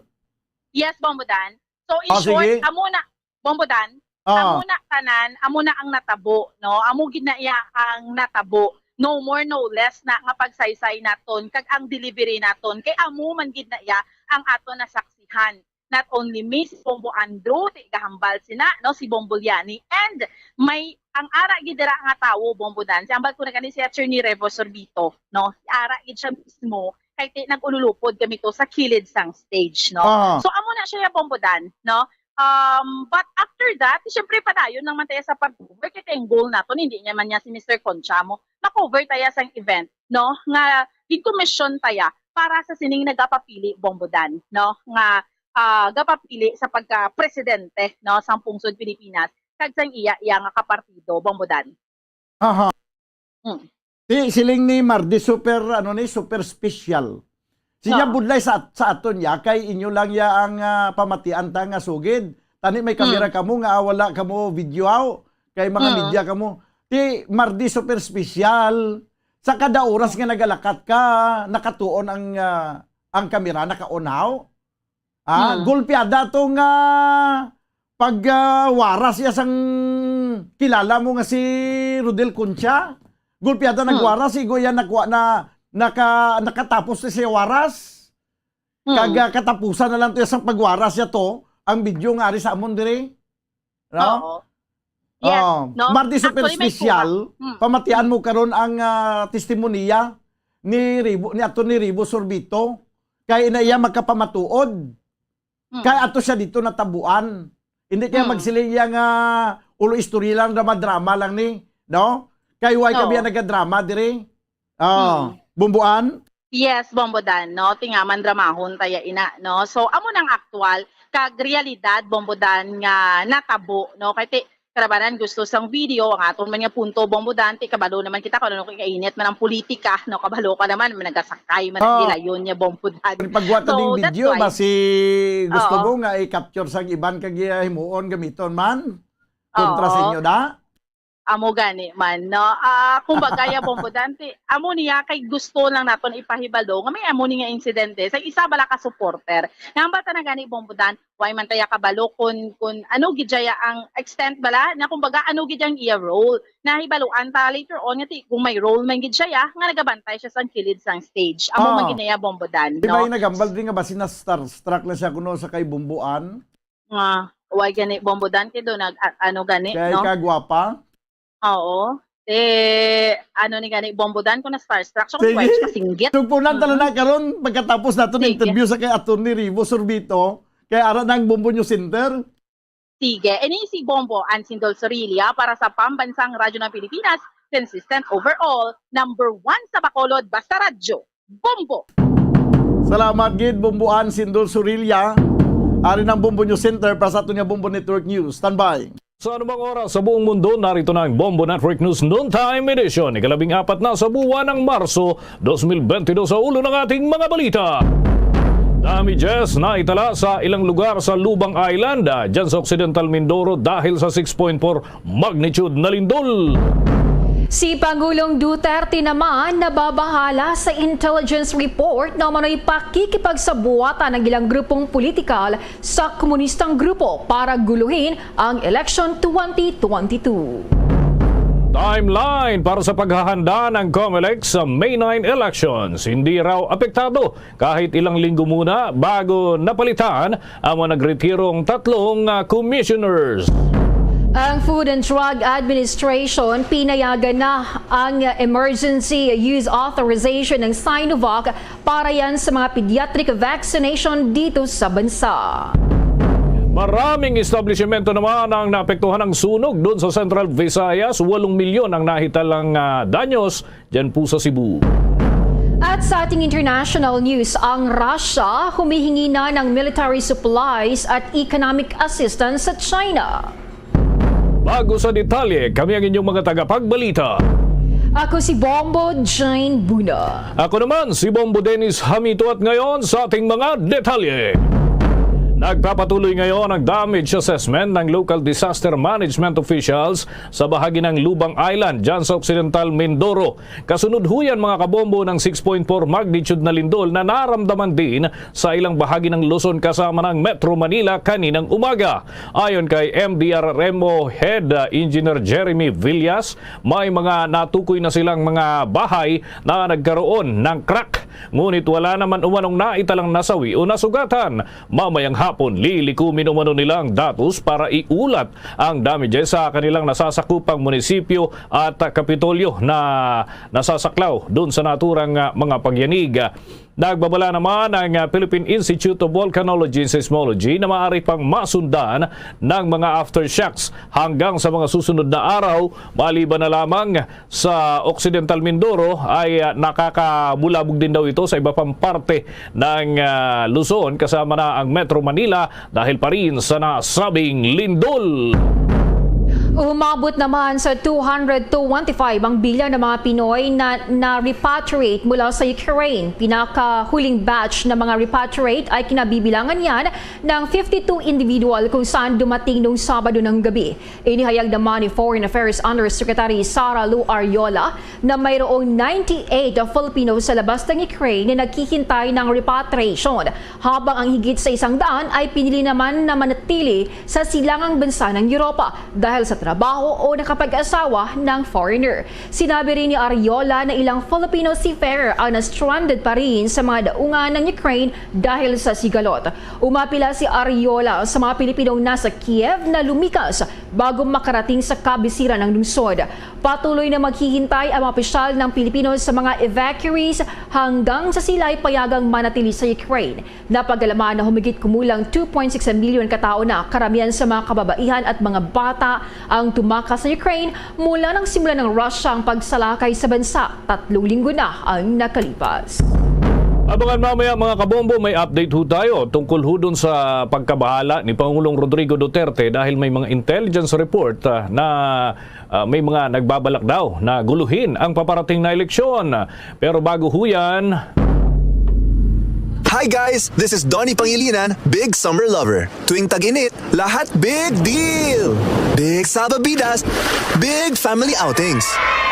Yes, Bombo Dan. So, in Oh, short, sige. amo na, Bombo Dan, Ah. amo na tanan, amo na ang natabo, no? Amo gid na iya ang natabo. No more, no less na nga pagsaysay naton, kag ang delivery naton, kay amo man gid na iya ang aton nasaksihan. Not only me, si Bombo Andrew, ti gahambal sina, no, si Bombo Liani, and may, ang ara gid dira nga tawo, Bombo Dan, si hambal ko na gani si Attorney Revo Sorbito, no, si ara gid siya mismo, kay ti nag-ululupod kami to sa kilid sang stage, no. Ah. So, amo na siya, Bombo Dan, no. Um, but after that, siyempre, padayon lang man tayo sa pag-cover, kay ang goal naton, hindi niya man niya si Mister Concha mo, ma-cover tayo sang event, no, nga gin-commission tayo para sa sining nagapapili, Bombo Dan, no, nga ah, gapapili sa pagka-presidente, no, sang pungsod Pilipinas, kag sang iya, iya nga kapartido, Bombo Dan. Aha. Mm. Ti, siling ni Mardi, super, ano ni, super special. Siya Oo. budlay sa, sa aton ya, kay inyo lang ya ang, ah, pamatian ta nga sugid. Tani may kamera Mm. kamo nga wala kamo video, aw. Kay mga Mm. media kamo. Ti, Mardi, super special. Sa kada oras nga nagalakat ka, nakatuon ang, ah, ang kamera, naka-on, haw? Ah, Hmm. gulpiada to nga pag, ah, waras iya sang kilala mo nga si Rodel Concha. Gulpiada Hmm. nagwaras, igo iya nakuha na, naka-, nakatapos na siya waras. Hmm. Kag, ah, katapusan na lang to iya sang pagwaras iya to, ang video nga ari sa amon diri. No? Oo. Yes, Oo. no? Mardi Super Actually, may Special, kuha. Hmm. pamatian mo karon ang, ah, testimonya ni Ribo, ni Attorney Ribo Sorbito, kay ina iya magkapamatuod. Hmm. Kay ato siya dito natabuan. Hindi kaya Hmm. magsiling iya nga ulo istorya lang, drama-drama lang ni, no? Kay why ka Oo. biya nagadrama diri? Oh, Hmm. Bumbuan? Yes, Bombo Dan, no? Tingaman dramahon taya ina, no? So, amo nang aktual kag realidad, Bombo Dan, nga natabo, no? Kay ti-, karabanan gusto sang video, ang aton man nga punto, Bombo Dan, ti kabalo naman kita kung ano kainit man ang politika, no? Kabalo ka naman, may nagasakay man ang Oh. gilayon niya, Bombo Dan. Ang pagwata So, ding that's video, why. basi gusto Oo. mo nga i-capture sa iban kag himuon gamiton man? Kontra sa Oo. inyo, da? Amo gani man, no? Ah, kumbaga, ya, Bombo Dan, ti, amo niya kay gusto lang naton ipahibalo nga may amo ni nga insidente sa isa bala ka supporter. Nga ang bata na gani, Bombo Dan, why man taya kabalo kun, kun ano gid siya ang extent bala, na kumbaga, ano gid ang iya role. Nahibaluan ta later on nga ti, kung may role man gid siya, ya, nga nagabantay siya sang kilid sang stage. Amo man Ah. gid na ya, Bombo Dan, Di ba no? yung nagambal din nga basi na-starstruck na siya kuno sa kay Bumbuan? Nga, why gani, Bombo Dan, kay do nag, a-, ano gani, Kay no? kagwapa? Oo. Eh, ano ni gani, Bombo Dan, kung na-starstruck siya, kung Sige. twice pasinggit. Sugpunan ta na Mm-mm. na karon, pagkatapos nato ng Sige. interview sa kay Attorney Rivo Sorbito, kay ara na ang Bombo News Center. Sige, ini si Bombo Ansindol Sorilla para sa Pambansang Radyo ng Pilipinas, consistent overall, number one sa Bacolod, basta radyo, Bombo! Salamat gid, Bombo Ansindol Sorilla. Ari ng Bombo News Center para sa aton nga Bombo Network News. Standby. Sa anumang oras sa buong mundo, narito na ang Bombo Network News Noontime Edition. Ikalabing apat na sa buwan ng Marso, dos mil bentidós. Sa ulo ng ating mga balita: damages na itala sa ilang lugar sa Lubang Island, ah, dyan sa Occidental Mindoro dahil sa six point four magnitude na lindol. Si Pangulong Duterte naman nababahala sa intelligence report na umano'y pakikipagsabuatan ng ilang grupong politikal sa komunistang grupo para guluhin ang election twenty twenty-two. Timeline para sa paghahanda ng Comelec sa May nine elections. Hindi raw apektado kahit ilang linggo muna bago napalitan ang mga nagretirong tatlong, ah, commissioners. Ang Food and Drug Administration pinayagan na ang emergency use authorization ng Sinovac para yan sa mga pediatric vaccination dito sa bansa. Maraming establishmento naman ang naapektuhan ng sunog doon sa Central Visayas. Walong milyon ang nahitalang, ah, danyos dyan po sa Cebu. At sa ating international news, ang Russia humihingi na ng military supplies at economic assistance sa China. Bago sa detalye, kami ang inyong mga tagapagbalita. Ako si Bombo Jane Buna. Ako naman si Bombo Dennis Hamito, at ngayon sa ating mga detalye. Nagpapatuloy ngayon ang damage assessment ng local disaster management officials sa bahagi ng Lubang Island, dyan sa Occidental Mindoro. Kasunod ho yan, mga kabombo, ng six point four magnitude na lindol na naramdaman din sa ilang bahagi ng Luzon kasama ng Metro Manila kaninang umaga. Ayon kay M D R R M O Head, uh, Engineer Jeremy Villas, may mga natukoy na silang mga bahay na nagkaroon ng crack. Ngunit wala naman umanong naitalang nasawi o nasugatan. Mamayang hapon, lilikumin umano nila ang datos para iulat ang damages sa kanilang nasasakupang munisipyo at Kapitolyo na nasasaklaw dun sa naturang, ah, mga pagyanig. Nagbabala naman ang, ah, Philippine Institute of Volcanology and Seismology na maaari pang masundan ng mga aftershocks hanggang sa mga susunod na araw, maliban na lamang sa Occidental Mindoro ay, ah, nakakabulabog din daw ito sa iba pang parte ng, ah, Luzon, kasama na ang Metro Manila, dahil pa rin sa nasabing lindol. Umabot naman sa two hundred twenty-five ang bilang ng mga Pinoy na na-repatriate mula sa Ukraine. Pinakahuling batch ng mga repatriate ay kinabibilangan yan ng fifty-two individual kung saan dumating nung Sabado ng gabi. Inihayag naman ni Foreign Affairs Undersecretary Sara Lou Arriola na mayroong ninety-eight Filipinos sa labas ng Ukraine na naghihintay ng repatriation, habang ang higit sa isang daan ay pinili naman na manatili sa silangang bansa ng Europa dahil sa trabaho o nakapag-asawa ng foreigner. Sinabi rin ni Arriola na ilang Filipino seafarer ang na-stranded pa rin sa mga daungan ng Ukraine dahil sa sigalot. Umapila si Arriola sa mga Pilipinong nasa Kiev na lumikas bago makarating sa kabisiran ng lungsod. Patuloy na maghihintay ang mga opisyal ng Pilipino sa mga evacuees hanggang sa sila'y payagang manatili sa Ukraine. Napagalaman na humigit kumulang two point six milyon katao na, karamihan sa mga kababaihan at mga bata, ang tumakas sa Ukraine mula nang simulan ng Russia ang pagsalakay sa bansa tatlong linggo na ang nakalipas. Abangan mamaya, mga kabombo, may update ho tayo tungkol ho dun sa pagkabahala ni Pangulong Rodrigo Duterte dahil may mga intelligence report, ah, na, ah, may mga nagbabalak daw na guluhin ang paparating na eleksyon. Pero bago ho yan, Hi guys! This is Donnie Pangilinan, big summer lover. Tuwing tag-init, lahat big deal! Big salbabidas, big family outings.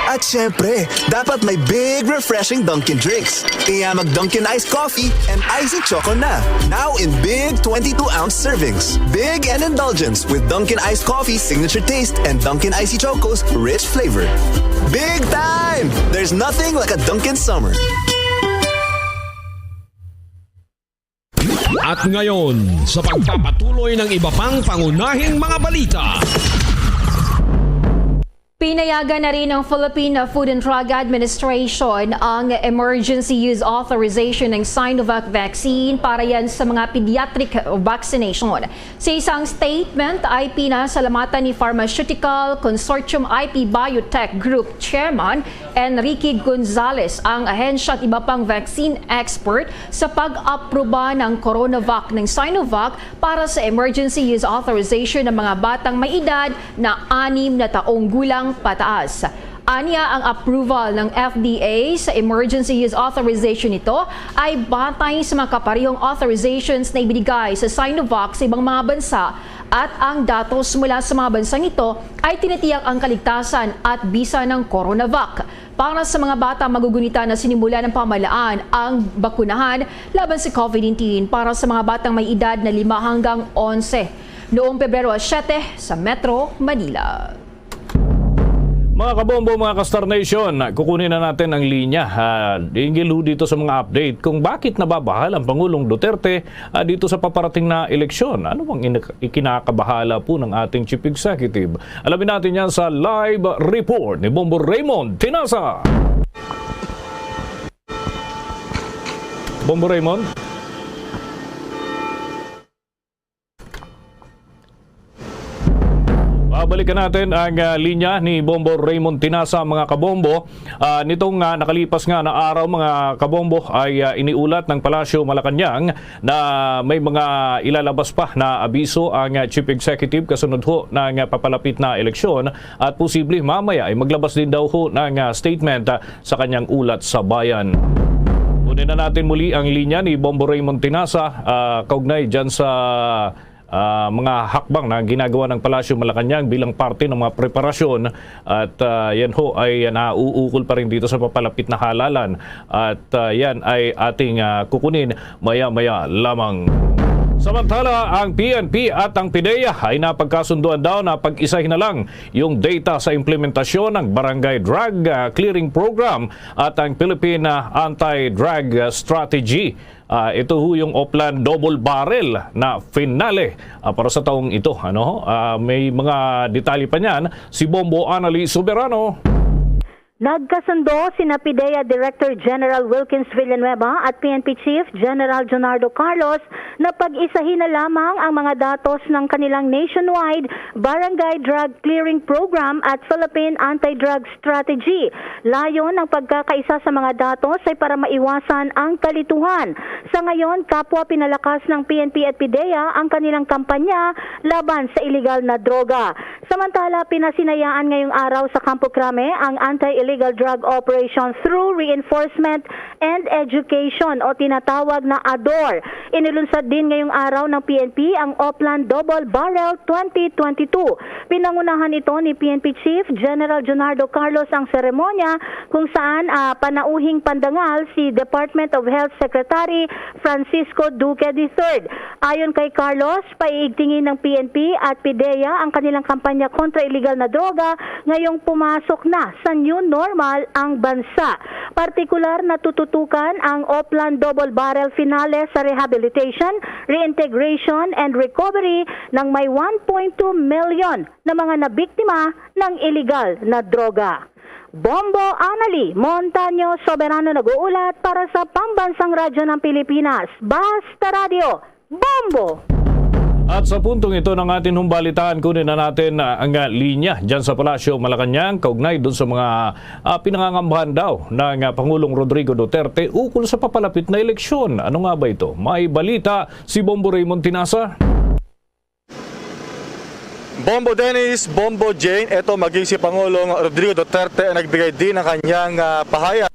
At syempre, dapat may big refreshing Dunkin' drinks. Kaya mag Dunkin' Iced Coffee and Icy Choco na. Now in big twenty-two ounce servings. Big and indulgence with Dunkin' Iced Coffee signature taste and Dunkin' Icy Choco's rich flavor. Big time! There's nothing like a Dunkin' Summer. At ngayon, sa pagpapatuloy ng iba pang pangunahing mga balita. Pinayagan na rin ng Philippine Food and Drug Administration ang emergency use authorization ng Sinovac vaccine para yan sa mga pediatric vaccination. Sa isang statement ay pinasalamatan ni Pharmaceutical Consortium I P Biotech Group Chairman Enrique Gonzalez ang ahensya at iba pang vaccine expert sa pag-aproba ng Coronavac ng Sinovac para sa emergency use authorization ng mga batang may edad na anim na taong gulang pataas. Anya, ang approval ng F D A sa emergency use authorization nito ay batay sa mga kaparehong authorizations na ibinigay sa Sinovac sa ibang mga bansa, at ang datos mula sa mga bansang ito ay tinitiyak ang kaligtasan at bisa ng Coronavac. Para sa mga bata magugunita na sinimulan ng pamahalaan ang bakunahan laban sa COVID nineteen para sa mga batang may edad na lima hanggang onse noong Pebrero siyete sa Metro Manila. Mga kabombo, mga ka-Star Nation, kukunin na natin ang linya, ah, hinggil ho dito sa mga update kung bakit nababahal ang Pangulong Duterte, ah, dito sa paparating na eleksyon. Ano bang inak-, ikinakabahala po ng ating Chief Executive? Alamin natin yan sa live report ni Bombo Raymond Tinasa. Bombo Raymond? Babalikan natin ang, ah, linya ni Bombo Raymond Tinasa, mga kabombo. Ah, nitong, ah, nakalipas nga na araw, mga kabombo, ay, ah, iniulat ng Palasyo Malacañang na may mga ilalabas pa na abiso ang, ah, Chief Executive kasunod ho ng, ah, papalapit na eleksyon, at posible mamaya ay maglabas din daw ho ng, ah, statement, ah, sa kanyang ulat sa bayan. Kunin na natin muli ang linya ni Bombo Raymond Tinasa, ah, kaugnay dyan sa, ah, mga hakbang na ginagawa ng Palasyo Malacañang bilang parte ng mga preparasyon. At, ah, yan ho ay nauukol pa rin dito sa papalapit na halalan. At, ah, yan ay ating, ah, kukunin maya-maya lamang. Samantala, ang P N P at ang PDEA ay napagkasunduan daw na pag-isahin na lang yung data sa implementasyon ng Barangay Drug, ah, Clearing Program at ang Philippine, ah, Anti-Drug, ah, Strategy. Ah, ito ho yung Oplan Double Barrel na finale, ah, para sa taong ito. Ano? Ah, may mga detalye pa niyan si Bombo Anali Soberano. Nagkasundo sina PDEA Director General Wilkins Villanueva at P N P Chief General Jonardo Carlos na pag-isahin na lamang ang mga datos ng kanilang nationwide Barangay Drug Clearing Program at Philippine Anti-Drug Strategy. Layon ng pagkakaisa sa mga datos ay para maiwasan ang kalituhan. Sa ngayon, kapwa pinalakas ng P N P at PDEA ang kanilang kampanya laban sa iligal na droga. Samantala, pinasinayaan ngayong araw sa Campo Crame ang Anti-Illegal Drug Operation through Reinforcement and Education o tinatawag na ador. Inilunsad din ngayong araw ng P N P ang Oplan Double Barrel twenty twenty-two. Pinangunahan ito ni P N P Chief General Jonardo Carlos ang seremonya kung saan, ah, panauhing pandangal si Department of Health Secretary Francisco Duque the third. Ayon kay Carlos, paiigtingin ng P N P at PDEA ang kanilang kampanya kontra iligal na droga ngayong pumasok na sa new normal ang bansa. Partikular na tututukan ang Oplan Double Barrel Finale sa rehabilitation, reintegration, and recovery ng may one point two million na mga nabiktima ng iligal na droga. Bombo Anali Montaño Soberano nag-uulat para sa Pambansang Radyo ng Pilipinas, Basta Radyo, Bombo! At sa puntong ito ng ating humbalitaan, kunin na natin, ah, ang, ah, linya dyan sa Palasyo Malacañang kaugnay dun sa mga, ah, pinangangambahan daw ng, ah, Pangulong Rodrigo Duterte ukol sa papalapit na eleksyon. Ano nga ba ito? May balita si Bombo Raymond Tinasa. Bombo Dennis, Bombo Jane, eto maging si Pangulong Rodrigo Duterte ang nagbigay din ng kanyang, ah, pahayag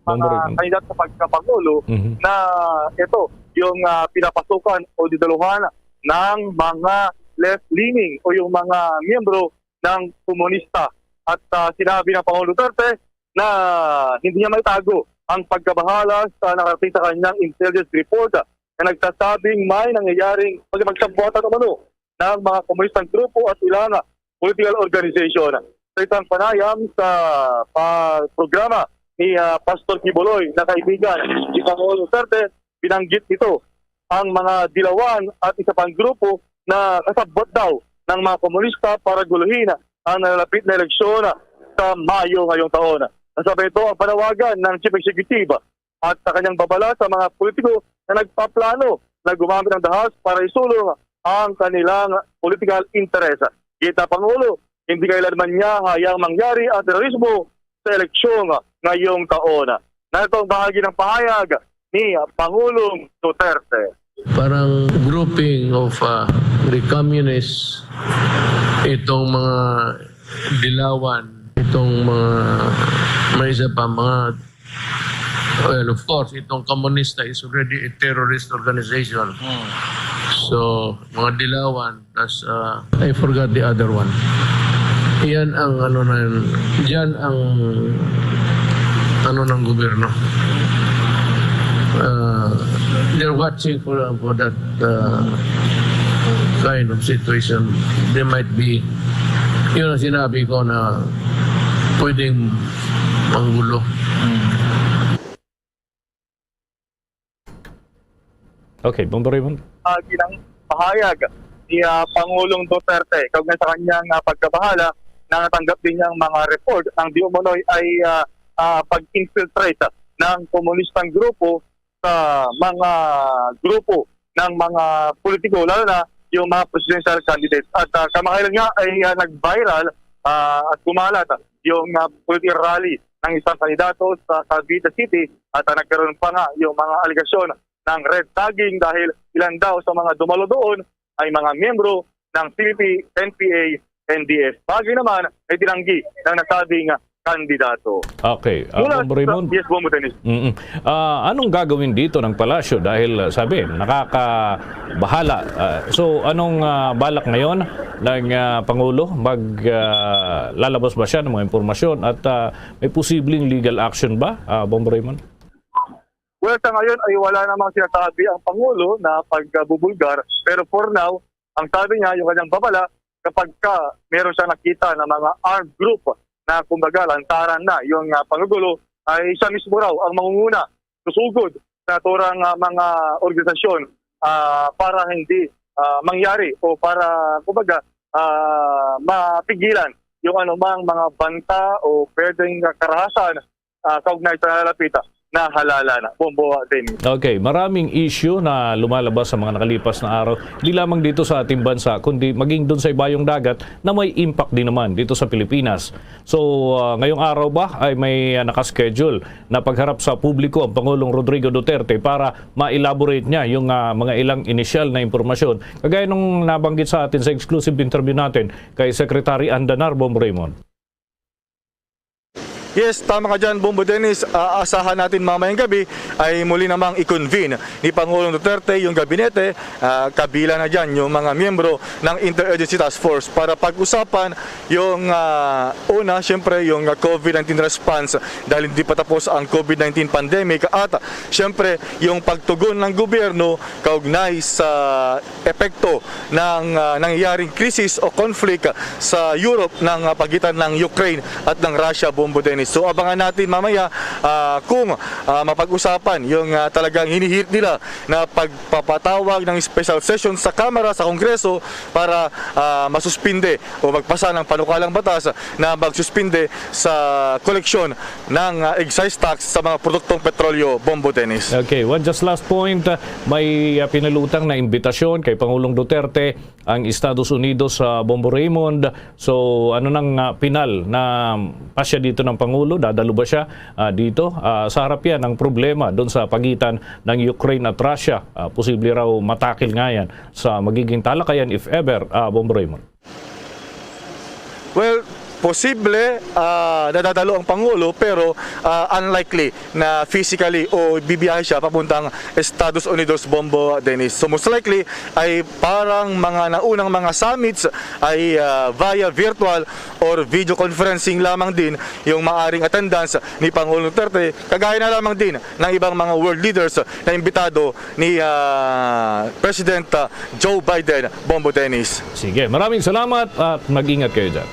Bombo mga Raymond. Kandidato sa pagkapangulo Mhm. na ito, yung, ah, pinapasukan o didaluhan ng mga left-leaning o yung mga miyembro ng komunista. At, ah, sinabi ng Pangulong Duterte na hindi niya maitago ang pagkabahala sa nakarating sa kanyang intelligence report na nagsasabing may nangyayaring pagkipagsabuatan umano ng mga komunistang grupo at ilang political organization. Sa isang panayam sa pa-, programa ni, ah, Pastor Quiboloy na kaibigan ni Pangulong Duterte, binanggit nito ang mga dilawan at isa pang grupo na kasabwat daw ng mga komunista para guluhin ang nalalapit na eleksyon sa Mayo ngayong taon. Kasabay ito ang panawagan ng Chief Executive at sa kanyang babala sa mga politiko na nagpaplano na gumamit ng dahas para isulong ang kanilang political interest. Kita Pangulo, hindi kailanman niya hayang mangyari ang terorismo sa eleksyon ngayong taon. Narito ang bahagi ng pahayag ni Pangulong Duterte. Parang grouping of uh, the communists, itong mga dilawan, itong mga may isa pa, mga, well, of course, itong komunista is already a terrorist organization. So, mga dilawan, tas uh, I forgot the other one. Yan ang ano na yun. Yan ang ano ng gobyerno. Uh, they're watching for for that uh, kind of situation. They might be, yun ang sinabi ko na pwedeng manggulo. Okay, Bombo Raymond. Uh, ginang pahayag ni uh, Pangulong Duterte kaugnay sa kanyang uh, pagkabahala na natanggap din niyang mga report ang di umano'y ay uh, uh, pag-infiltrate ng komunistang grupo sa mga grupo ng mga politiko, lalo na yung mga presidential candidates. At uh, kamakailan nga ay uh, nag-viral uh, at kumalat yung uh, political rally ng isang kandidato sa Cavite City at uh, nagkaroon pa nga yung mga alegasyon ng red tagging dahil ilan daw sa mga dumalo doon ay mga miyembro ng C P P, N P A, N D F. Bagay naman ay tinanggi ng nasabing kandidato. Okay. Uh, Mula Bombo Raymond? Yes, Bombo Dennis. Mm-mm. Uh, anong gagawin dito ng palasyo? Dahil uh, sabi, nakakabahala. Uh, so, anong uh, balak ngayon ng uh, Pangulo? Mag, uh, lalabas ba siya ng mga impormasyon? At uh, may posibleng legal action ba, uh, Bombo Raymond? Well, sa ngayon ay wala namang sinasabi ang Pangulo na pagbubulgar. Pero for now, ang sabi niya, yung kanyang babala, kapag ka meron siyang nakita na mga armed group na kumbaga lantaran na yung uh, pangugulo, ay siya mismo raw ang mangunguna, susugod sa naturang uh, mga organisasyon uh, para hindi uh, mangyari o para kumbaga uh, mapigilan yung anumang mga banta o pwedeng karahasan uh, kaugnay sa nalapita na halalan. Bombo, Dennis. Okay, maraming issue na lumalabas sa mga nakalipas na araw, hindi lamang dito sa ating bansa, kundi maging doon sa ibayong dagat na may impact din naman dito sa Pilipinas. So, uh, ngayong araw ba ay may uh, nakaschedule na pagharap sa publiko ang Pangulong Rodrigo Duterte para ma-elaborate niya yung uh, mga ilang inisyal na impormasyon. Kagaya nung nabanggit sa atin sa exclusive interview natin kay Secretary Andanar Bombo Raymond. Yes, tama ka dyan, Bombo Dennis. Aasahan natin mamayang gabi ay muli namang i-convene ni Pangulong Duterte yung gabinete, uh, kabilang na dyan yung mga miyembro ng Interagency Task Force para pag-usapan yung uh, una, siyempre yung uh, COVID nineteen response dahil hindi pa tapos ang COVID nineteen pandemic at siyempre yung pagtugon ng gobyerno kaugnay sa epekto ng uh, nangyayaring krisis o conflict sa Europe ng uh, pagitan ng Ukraine at ng Russia, Bombo Dennis. So abangan natin mamaya uh, kung uh, mapag-usapan yung uh, talagang hinihirit nila na pagpapatawag ng special session sa Kamara, sa Kongreso para uh, masuspinde o magpasa ng panukalang batas na magsuspinde sa koleksyon ng uh, excise tax sa mga produktong petrolyo, Bombo Dennis. Okay, one just last point, uh, may uh, pinalutang na imbitasyon kay Pangulong Duterte ang Estados Unidos sa uh, Bombo Raymond. So ano nang uh, pinal na pasya dito ng Pangulo? Dadalo ba siya uh, dito? Uh, sa harap yan ang problema doon sa pagitan ng Ukraine at Russia. Uh, posible raw matakil nga yan sa magiging talakayan if ever, uh, Bombo Raymond. Well, posible uh, nadadalo ang Pangulo pero uh, unlikely na physically o bibiyahe siya papuntang Estados Unidos, Bombo Dennis. So most likely ay parang mga naunang mga summits ay uh, via virtual or video conferencing lamang din yung maaring attendance ni Pangulong Duterte, kagaya na lamang din ng ibang mga world leaders na imbitado ni uh, President uh, Joe Biden, Bombo Dennis. Sige, maraming salamat at mag-ingat kayo dyan.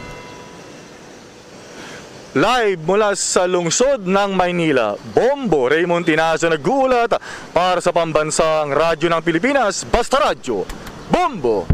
Live mula sa lungsod ng Maynila, Bombo Raymond Tinazo nag-uulat para sa Pambansang Radyo ng Pilipinas, Basta Radyo, Bombo!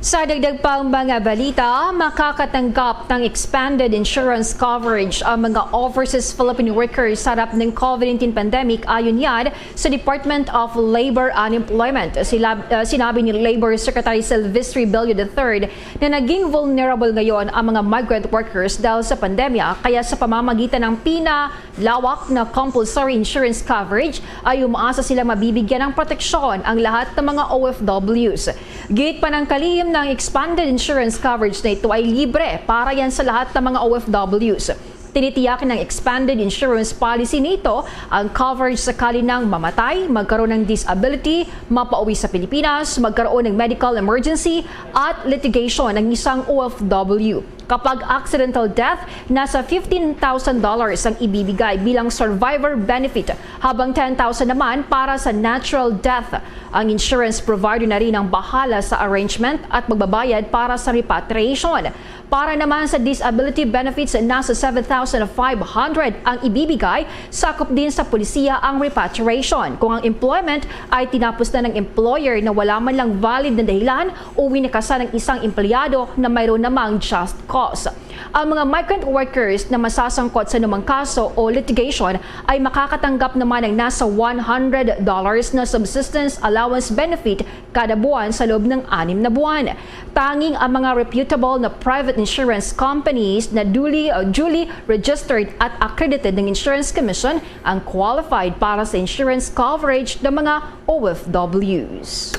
Sa dagdag pang mga balita, makakatanggap ng expanded insurance coverage ang mga overseas Filipino workers sa harap ng COVID nineteen pandemic, ayon yan sa Department of Labor and Employment. Sila, uh, sinabi ni Labor Secretary Silvestre Bello the third na naging vulnerable ngayon ang mga migrant workers dahil sa pandemya, kaya sa pamamagitan ng pina lawak na compulsory insurance coverage ay umaasa sila mabibigyan ng proteksyon ang lahat ng mga O F Ws. Git pa ng kalihim ng expanded insurance coverage na ito ay libre para yan sa lahat ng mga O F Ws. Tinitiyak ng expanded insurance policy nito ang coverage sakali ng mamatay, magkaroon ng disability, mapauwi sa Pilipinas, magkaroon ng medical emergency, at litigation ng isang O F W. Kapag accidental death, nasa fifteen thousand dollars ang ibibigay bilang survivor benefit, habang ten thousand naman para sa natural death. Ang insurance provider na rin ang bahala sa arrangement at magbabayad para sa repatriation. Para naman sa disability benefits, nasa seven thousand five hundred ang ibibigay, sakop din sa polisiya ang repatriation kung ang employment ay tinapos na ng employer na wala man lang valid na dahilan o winakasan ng isang empleyado na mayroon namang just cause. Ang mga migrant workers na masasangkot sa anumang kaso o litigation ay makakatanggap naman ng nasa one hundred dollars na subsistence allowance benefit kada buwan sa loob ng anim na buwan. Tanging ang mga reputable na private insurance companies na duly, uh, duly registered at accredited ng Insurance Commission ang qualified para sa insurance coverage ng mga O F Ws.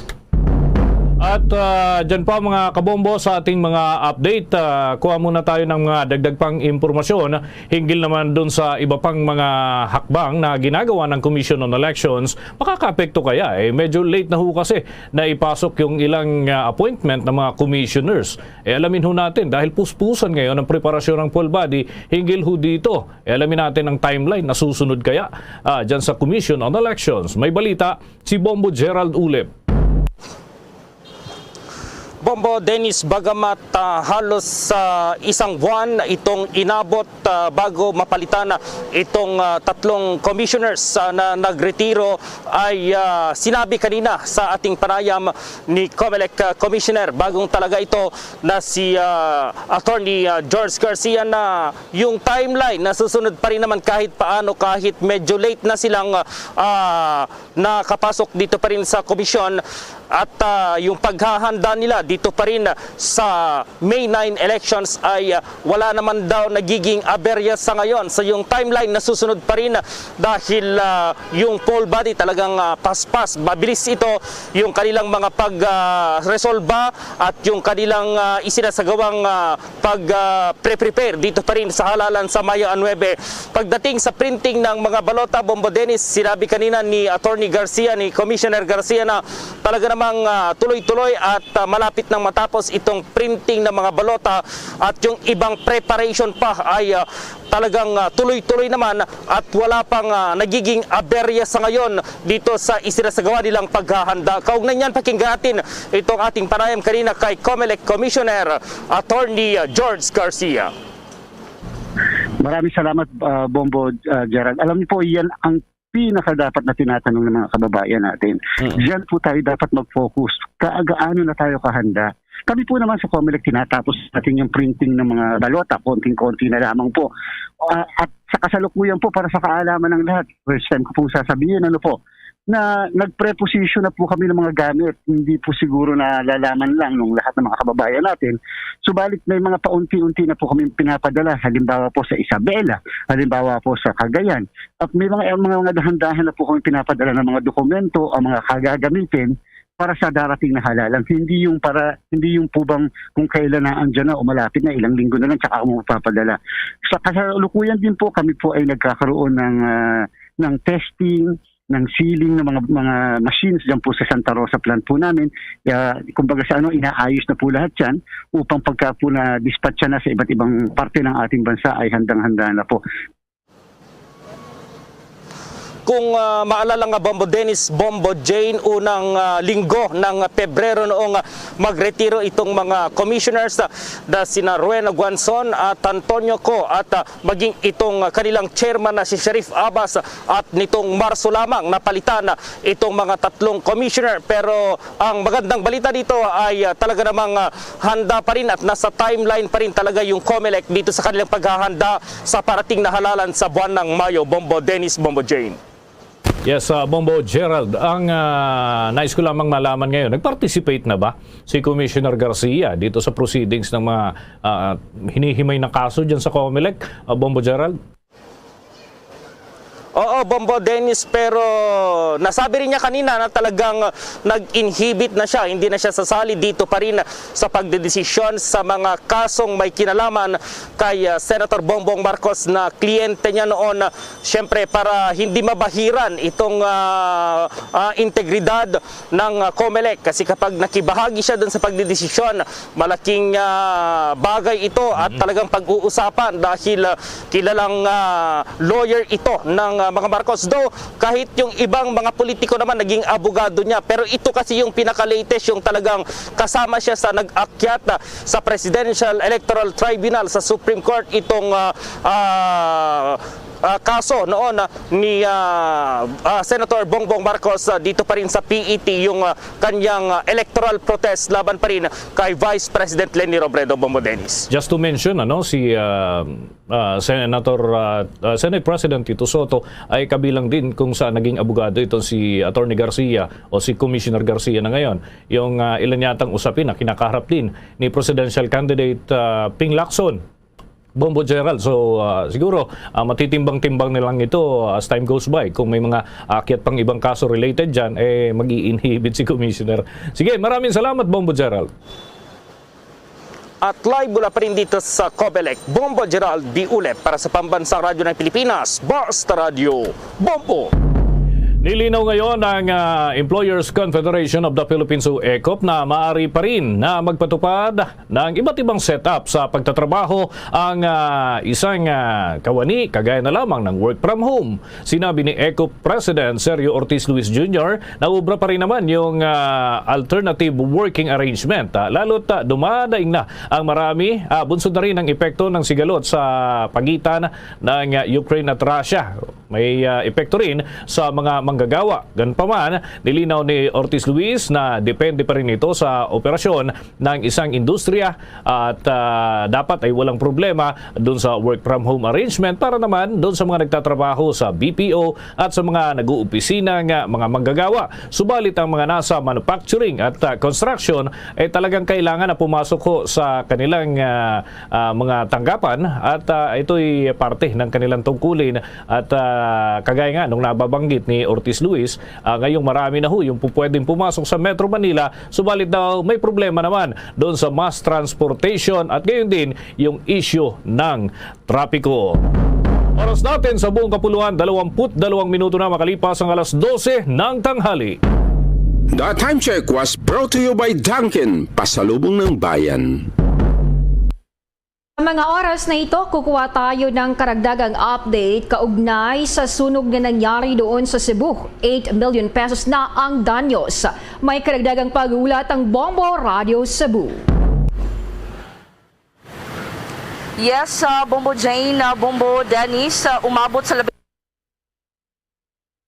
At uh, dyan pa mga kabombo sa ating mga update. Uh, kuha muna tayo ng mga dagdag pang impormasyon hinggil naman dun sa iba pang mga hakbang na ginagawa ng Commission on Elections. Makakaapekto kaya? Eh, medyo late na ho kasi na ipasok yung ilang uh, appointment ng mga commissioners. Eh, alamin ho natin dahil puspusan ngayon ang preparasyon ng poll body hinggil ho dito. Eh, alamin natin ang timeline na susunod kaya uh, dyan sa Commission on Elections. May balita si Bombo Gerald Ulip. Bombo Dennis, bagamat uh, halos uh, isang buwan itong inabot uh, bago mapalitan itong uh, tatlong commissioners uh, na nagretiro, ay uh, sinabi kanina sa ating panayam ni Comelec uh, Commissioner, bagong talaga ito na si uh, Attorney uh, George Garcia, na yung timeline na susunod pa rin naman kahit paano, kahit medyo late na silang uh, nakapasok dito pa rin sa komisyon at uh, yung paghahanda nila dito pa rin sa May nine elections ay uh, wala naman daw nagiging aberya sa ngayon. So yung timeline na susunod pa rin dahil uh, yung poll body talagang uh, paspas, mabilis ito yung kanilang mga pag uh, resolba at yung kanilang uh, isinasagawang uh, pag uh, pre-prepare dito pa rin sa halalan sa Mayo nine. Pagdating sa printing ng mga balota, Bombo Dennis, sinabi kanina ni Attorney Garcia, ni Commissioner Garcia, na talaga namang uh, tuloy-tuloy at uh, malapit nang matapos itong printing ng mga balota at yung ibang preparation pa ay uh, talagang uh, tuloy-tuloy naman at wala pang uh, nagiging aberya sa ngayon dito sa isinasagawa nilang paghahanda. Kaugnay niyan, pakinggan natin itong ating panayam kanina kay Comelec Commissioner Attorney George Garcia. Maraming salamat, uh, Bombo uh, Gerald. Alam niyo po, yan ang pinakadapat na tinatanong ng mga kababayan natin. Mm. Diyan po tayo dapat mag-focus. Kaagaano na tayo kahanda? Kami po naman sa Comelec, tinatapos natin yung printing ng mga balota, konting-konti na lamang po. Uh, at sa kasalukuyan po, para sa kaalaman ng lahat, first time ko pong sasabihin, ano po, na nag-preposition na po kami ng mga gamit. Hindi po siguro nalalaman lang ng lahat ng mga kababayan natin. Subalit may mga paunti-unti na po kami pinapadala. Halimbawa po sa Isabela, halimbawa po sa Cagayan. At may mga, mga, mga dahan-dahan na po kami pinapadala ng mga dokumento, ang mga kagagamitin para sa darating na halalan. Hindi yung para, hindi yung po bang kung kailan na andyan na o malapit na, ilang linggo na lang, tsaka ako magpapadala. Sa kasalukuyan din po, kami po ay nagkakaroon ng, uh, ng testing, ng sealing ng mga mga machines diyan po sa Santa Rosa plant po namin. Uh, kumbaga sa ano, inaayos na po lahat 'yan upang pagka po na dispatcha na sa iba't ibang parte ng ating bansa ay handang-handa na po. Kung, ah, maalala nga, Bombo Dennis, Bombo Jane, unang, ah, linggo ng Pebrero noong, ah, magretiro itong mga commissioners, ah, na sina Rowena Guanzon at Antonio Co at, ah, maging itong, ah, kanilang chairman na si Sharif Abbas, at nitong Marso lamang napalitan, ah, itong mga tatlong commissioner. Pero ang magandang balita dito ay, ah, talaga namang, ah, handa pa rin at nasa timeline pa rin talaga yung Comelec dito sa kanilang paghahanda sa parating na halalan sa buwan ng Mayo, Bombo Dennis, Bombo Jane. Yes, ah, Bombo Gerald, ang, ah, nais ko lamang malaman ngayon, nag-participate na ba si Commissioner Garcia dito sa proceedings ng mga, ah, hinihimay na kaso dyan sa Comelec, ah, Bombo Gerald? Oo, Bombo Dennis, pero nasabi rin niya kanina na talagang nag-inhibit na siya, hindi na siya sasali dito pa rin sa pagdedesisyon sa mga kasong may kinalaman kay, ah, Senator Bongbong Marcos na kliyente niya noon, ah, siyempre para hindi mabahiran itong, ah, ah, integridad ng, ah, Comelec, kasi kapag nakibahagi siya dun sa pagdedesisyon, malaking, ah, bagay ito at talagang pag-uusapan dahil, ah, kilalang, ah, lawyer ito ng, ah, mga Marcos. Though, kahit yung ibang mga politiko naman naging abogado niya, pero ito kasi yung pinaka-latest, yung talagang kasama siya sa nag-akyat, ah, sa Presidential Electoral Tribunal sa Supreme Court itong, ah, ah, ah, kaso noon, ah, ni, ah, ah, Senator Bongbong Marcos, ah, dito pa rin sa P E T yung, ah, kanyang, ah, electoral protest laban pa rin kay Vice President Leni Robredo, Bombo Dennis. Just to mention, ano, si, ah, ah, Senator, ah, ah, Senate President Tito Soto ay kabilang din kung saan naging abogado itong si Attorney Garcia o si Commissioner Garcia na ngayon. Yung, ah, ilan yatang usapin na kinakaharap din ni presidential candidate, ah, Ping Lacson. Bombo Gerald, so, ah, siguro, ah, matitimbang-timbang nilang ito as time goes by. Kung may mga akyat pang ibang kaso related dyan, eh, mag-i-inhibit si Commissioner. Sige, maraming salamat, Bombo Gerald. At live mula pa rin dito sa Comelec, Bombo Gerald Biulep para sa Pambansang Radyo ng Pilipinas, Basta Radyo, Bombo! Nilinaw ngayon ng, ah, Employers Confederation of the Philippines o ECOP na maaari pa rin na magpatupad ng iba't ibang setup sa pagtatrabaho ang, ah, isang, ah, kawani, kagaya na lamang ng work from home. Sinabi ni ECOP President Sergio Ortiz Luis Junior na obra pa rin naman yung, ah, alternative working arrangement, ah, lalo't, ah, dumadaing na ang marami, ah, bunsod na rin ang epekto ng sigalot sa pagitan ng, ah, Ukraine at Russia. May, ah, epekto rin sa mga manggagawa. Ganun pa man, nilinaw ni Ortiz Luis na depende pa rin ito sa operasyon ng isang industriya at, ah, dapat ay walang problema dun sa work from home arrangement para naman dun sa mga nagtatrabaho sa B P O at sa mga nag-uopisina nga mga manggagawa. Subalit ang mga nasa manufacturing at, ah, construction ay talagang kailangan na pumasok ho sa kanilang, ah, ah, mga tanggapan at, ah, ito'y parte ng kanilang tungkulin at, ah, kagaya nga nung nababanggit ni Ortiz Luis, ah, ngayong marami na ho yung pu-, pwedeng pumasok sa Metro Manila, subalit daw may problema naman doon sa mass transportation at gayon din yung issue ng trapiko. Oras natin sa buong kapuluan, dalawampu't dalawang minuto na makalipas ang alas dose ng tanghali. The Time Check was brought to you by Dunkin, Pasalubong ng Bayan. Sa mga oras na ito, kukuha tayo ng karagdagang update kaugnay sa sunog na nangyari doon sa Cebu. Eight million pesos na ang danyos. May karagdagang pag-uulat ang Bombo Radyo Cebu. Yes, ah, Bombo Jane, ah, Bombo Dennis, ah, umabot sa labi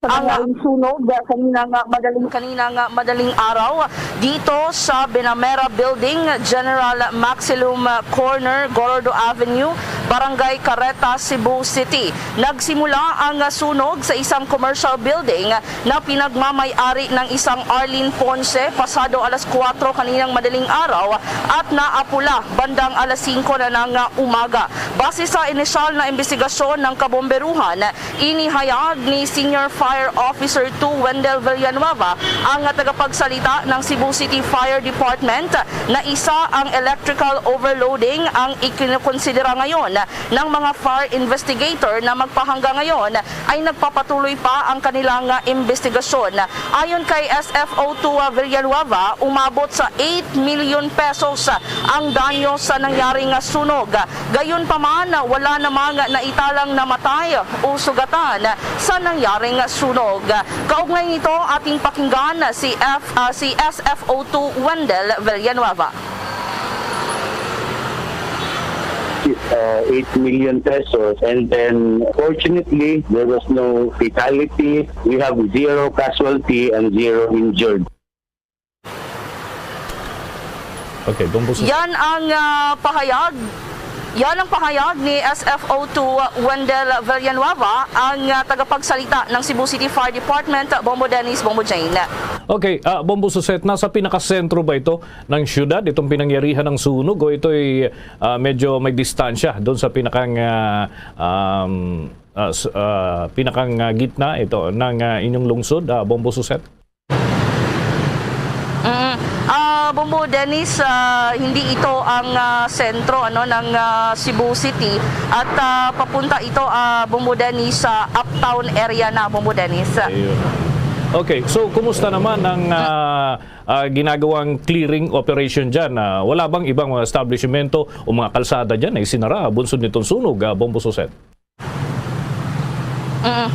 Ang ang sunog, ah, kanina nga madaling kanina nga madaling araw dito sa Benamera Building, General Maxilum Corner, Gordo Avenue, Barangay Carreta, Cebu City. Nagsimula ang sunog sa isang commercial building na pinagmamay-ari ng isang Arlene Ponce pasado alas kuwatro kaninang madaling araw at naapula bandang alas singko na ng umaga. Base sa inisyal na imbestigasyon ng kabomberuhan, inihayag ni Senior Fire Officer two Wendell Villanueva, ang tagapagsalita ng Cebu City Fire Department, na isa ang electrical overloading ang ikinukonsidera ngayon ng mga fire investigator na magpahangga ngayon ay nagpapatuloy pa ang kanilang, ah, investigasyon. Ayon kay S F O two, ah, Villanueva, umabot sa eight million pesos, ah, ang danyo sa nangyaring, ah, sunog. Gayon pa man, wala namang naitalang namatay o sugatan sa nangyaring sunog. Kaugnay nito, ating pakinggan si F, ah, si S F O two Wendell Villanueva. Uh, eight million pesos, and then fortunately there was no fatality. We have zero casualty and zero injured. Okay, Bombo Suset. Yan ang, ah, pahayag. Yan ang pahayag ni S F O two Wendell Villanueva, ang, ah, tagapagsalita ng Cebu City Fire Department, Bombo Dennis, Bombo Jane. Okay, ah, Bombo Suset, nasa pinakasentro ba ito ng syudad, itong pinangyarihan ng sunog, o ito'y, ah, medyo may distansya doon sa pinakang, ah, um, ah, s- ah, pinakang, ah, gitna ito ng, ah, inyong lungsod, ah, Bombo Suset? Mm. Ah, Bombo Dennis, ah, hindi ito ang, ah, sentro, ano, ng, ah, Cebu City, at, ah, papunta ito, ah, Bombo Dennis, sa uptown area na, Bombo Dennis. Ayun. Okay, so kumusta naman ang, ah, ah, ginagawang clearing operation dyan? Ah, wala bang ibang mga establishmento o mga kalsada dyan na isinara bunsod nitong sunog, ah, Bombo Suset? Mm.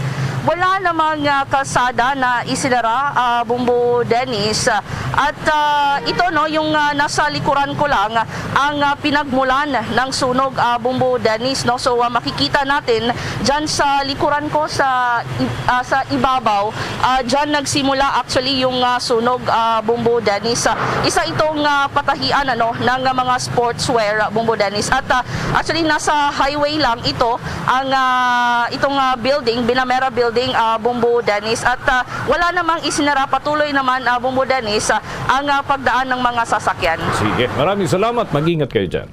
Wala namang, ah, kalsada na isinara, ah, Bombo Dennis. At, ah, ito, no, yung, ah, nasa likuran ko lang, ang, ah, pinagmulan ng sunog, ah, Bombo Dennis, no? So, ah, makikita natin dyan sa likuran ko, sa, i- ah, sa ibabaw, ah, dyan nagsimula actually yung, ah, sunog, ah, Bombo Dennis. Ah, isa itong, ah, patahian, ano, ng, ah, mga sportswear, ah, Bombo Dennis. At, ah, actually, nasa highway lang ito, ang, ah, itong, ah, building, Binamera Building, ah, Bombo Dennis. At, ah, wala namang isinara, patuloy naman, ah, Bombo Dennis, ah, ang, ah, pagdaan ng mga sasakyan. Sige, maraming salamat. Mag-ingat kayo dyan.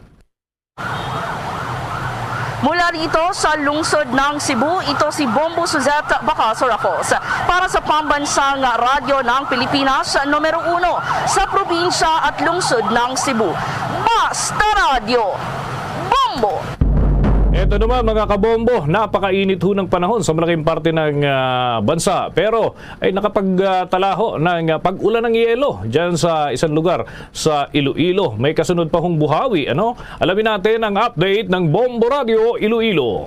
Mula rito sa lungsod ng Cebu, ito si Bombo Suzette Bacaso Rafos para sa Pambansang Radyo ng Pilipinas, numero uno sa probinsya at lungsod ng Cebu. Basta Radyo, Bombo! Ito naman, mga kabombo, napakainit ho ng panahon sa malaking parte ng, ah, bansa. Pero ay nakapagtalaho ng, ah, pag-ulan ng yelo dyan sa isang lugar sa Iloilo. May kasunod pa hong buhawi, ano? Alamin natin ang update ng Bombo Radio Iloilo.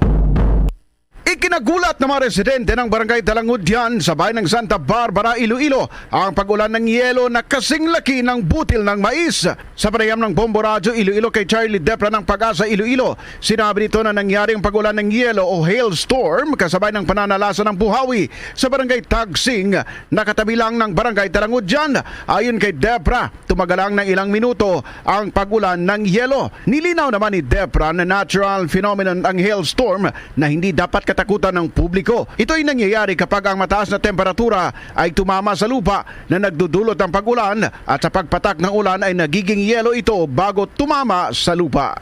Ikinagulat ng mga residente ng Barangay Talangudyan sa bayan ng Santa Barbara, Iloilo, ang pag-ulan ng yelo na kasing laki ng butil ng mais. Sa panayam ng Bombo Radyo Iloilo kay Charlie Depra ng Pag-asa Iloilo, sinabi nito na nangyari ang pag-ulan ng yelo o hailstorm kasabay ng pananalasa ng buhawi sa Barangay Tagsing, na katabi lang ng Barangay Talangudyan. Ayon kay Depra, tumagal lang ng ilang minuto ang pag-ulan ng yelo. Nilinaw naman ni Depra na natural phenomenon ang hailstorm na hindi dapat katakutan ng publiko. Ito'y nangyayari kapag ang mataas na temperatura ay tumama sa lupa na nagdudulot ng pag-ulan, at sa pagpatak ng ulan ay nagiging yelo ito bago tumama sa lupa.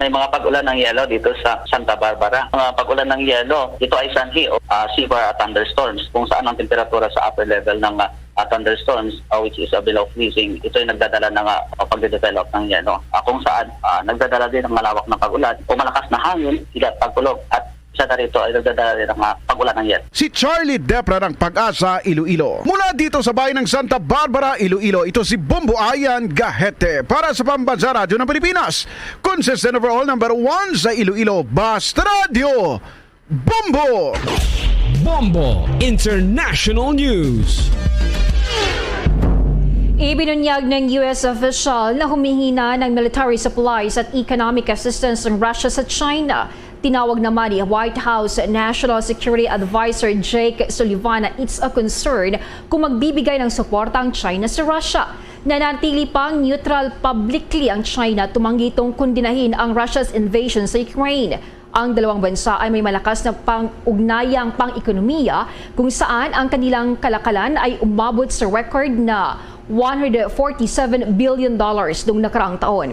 May mga pag-ulan ng yelo dito sa Santa Barbara. Mga pag-ulan ng yelo, ito ay sanhi o, ah, severe thunderstorms, kung saan ang temperatura sa upper level ng, ah, thunderstorms, ah, which is, ah, below freezing, ito ay nagdadala ng, ah, pagdedevelop ng yelo, ah, kung saan, ah, nagdadala din ng malawak na pag-ulan o malakas na hangin, sigat, pag-ulog, at isa na rito ay nagdadala rin ng, ah, pag-ulan ng yelo. Si Charlie Depra ng Pag-asa Iloilo. Mula dito sa bayan ng Santa Barbara, Iloilo, ito si Bombo Ayan Gahete para sa Pambansa Radyo ng Pilipinas. Consistent overall number one sa Iloilo, Basta Radyo, Bombo! Bombo International News. Ibinunyag ng U S official na humihina ng military supplies at economic assistance ng Russia sa China. Tinawag naman ni White House National Security Advisor Jake Sullivan na it's a concern kung magbibigay ng suporta ang China sa Russia. Nanatili pang neutral publicly ang China tumanggi tong kundinahin ang Russia's invasion sa Ukraine. Ang dalawang bansa ay may malakas na pang-ugnayang pang-ekonomiya kung saan ang kanilang kalakalan ay umabot sa record na one hundred forty-seven billion dollars noong nakaraang taon.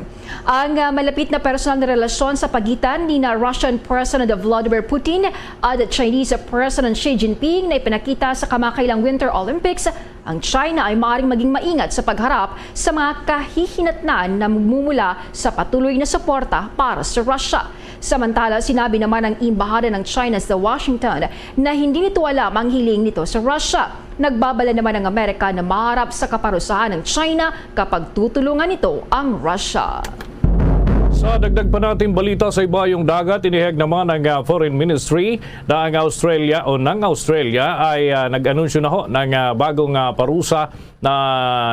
Ang, ah, malapit na personal na relasyon sa pagitan ni na Russian President Vladimir Putin at Chinese President Xi Jinping na ipinakita sa kamakailang Winter Olympics, ang China ay maaaring maging maingat sa pagharap sa mga kahihinatnan na magmumula sa patuloy na suporta para sa Russia. Samantala, sinabi naman ng embahada ng China sa Washington na hindi nito alam ang hiling nito sa Russia. Nagbabala naman ang Amerika na maharap sa kaparusahan ng China kapag tutulungan nito ang Russia. Sa dagdag pa nating balita sa ibayong dagat, inihayag naman ng, ah, Foreign Ministry na ang Australia o ng Australia ay, ah, nag-anunsyo na ho ng, ah, bagong, ah, parusa na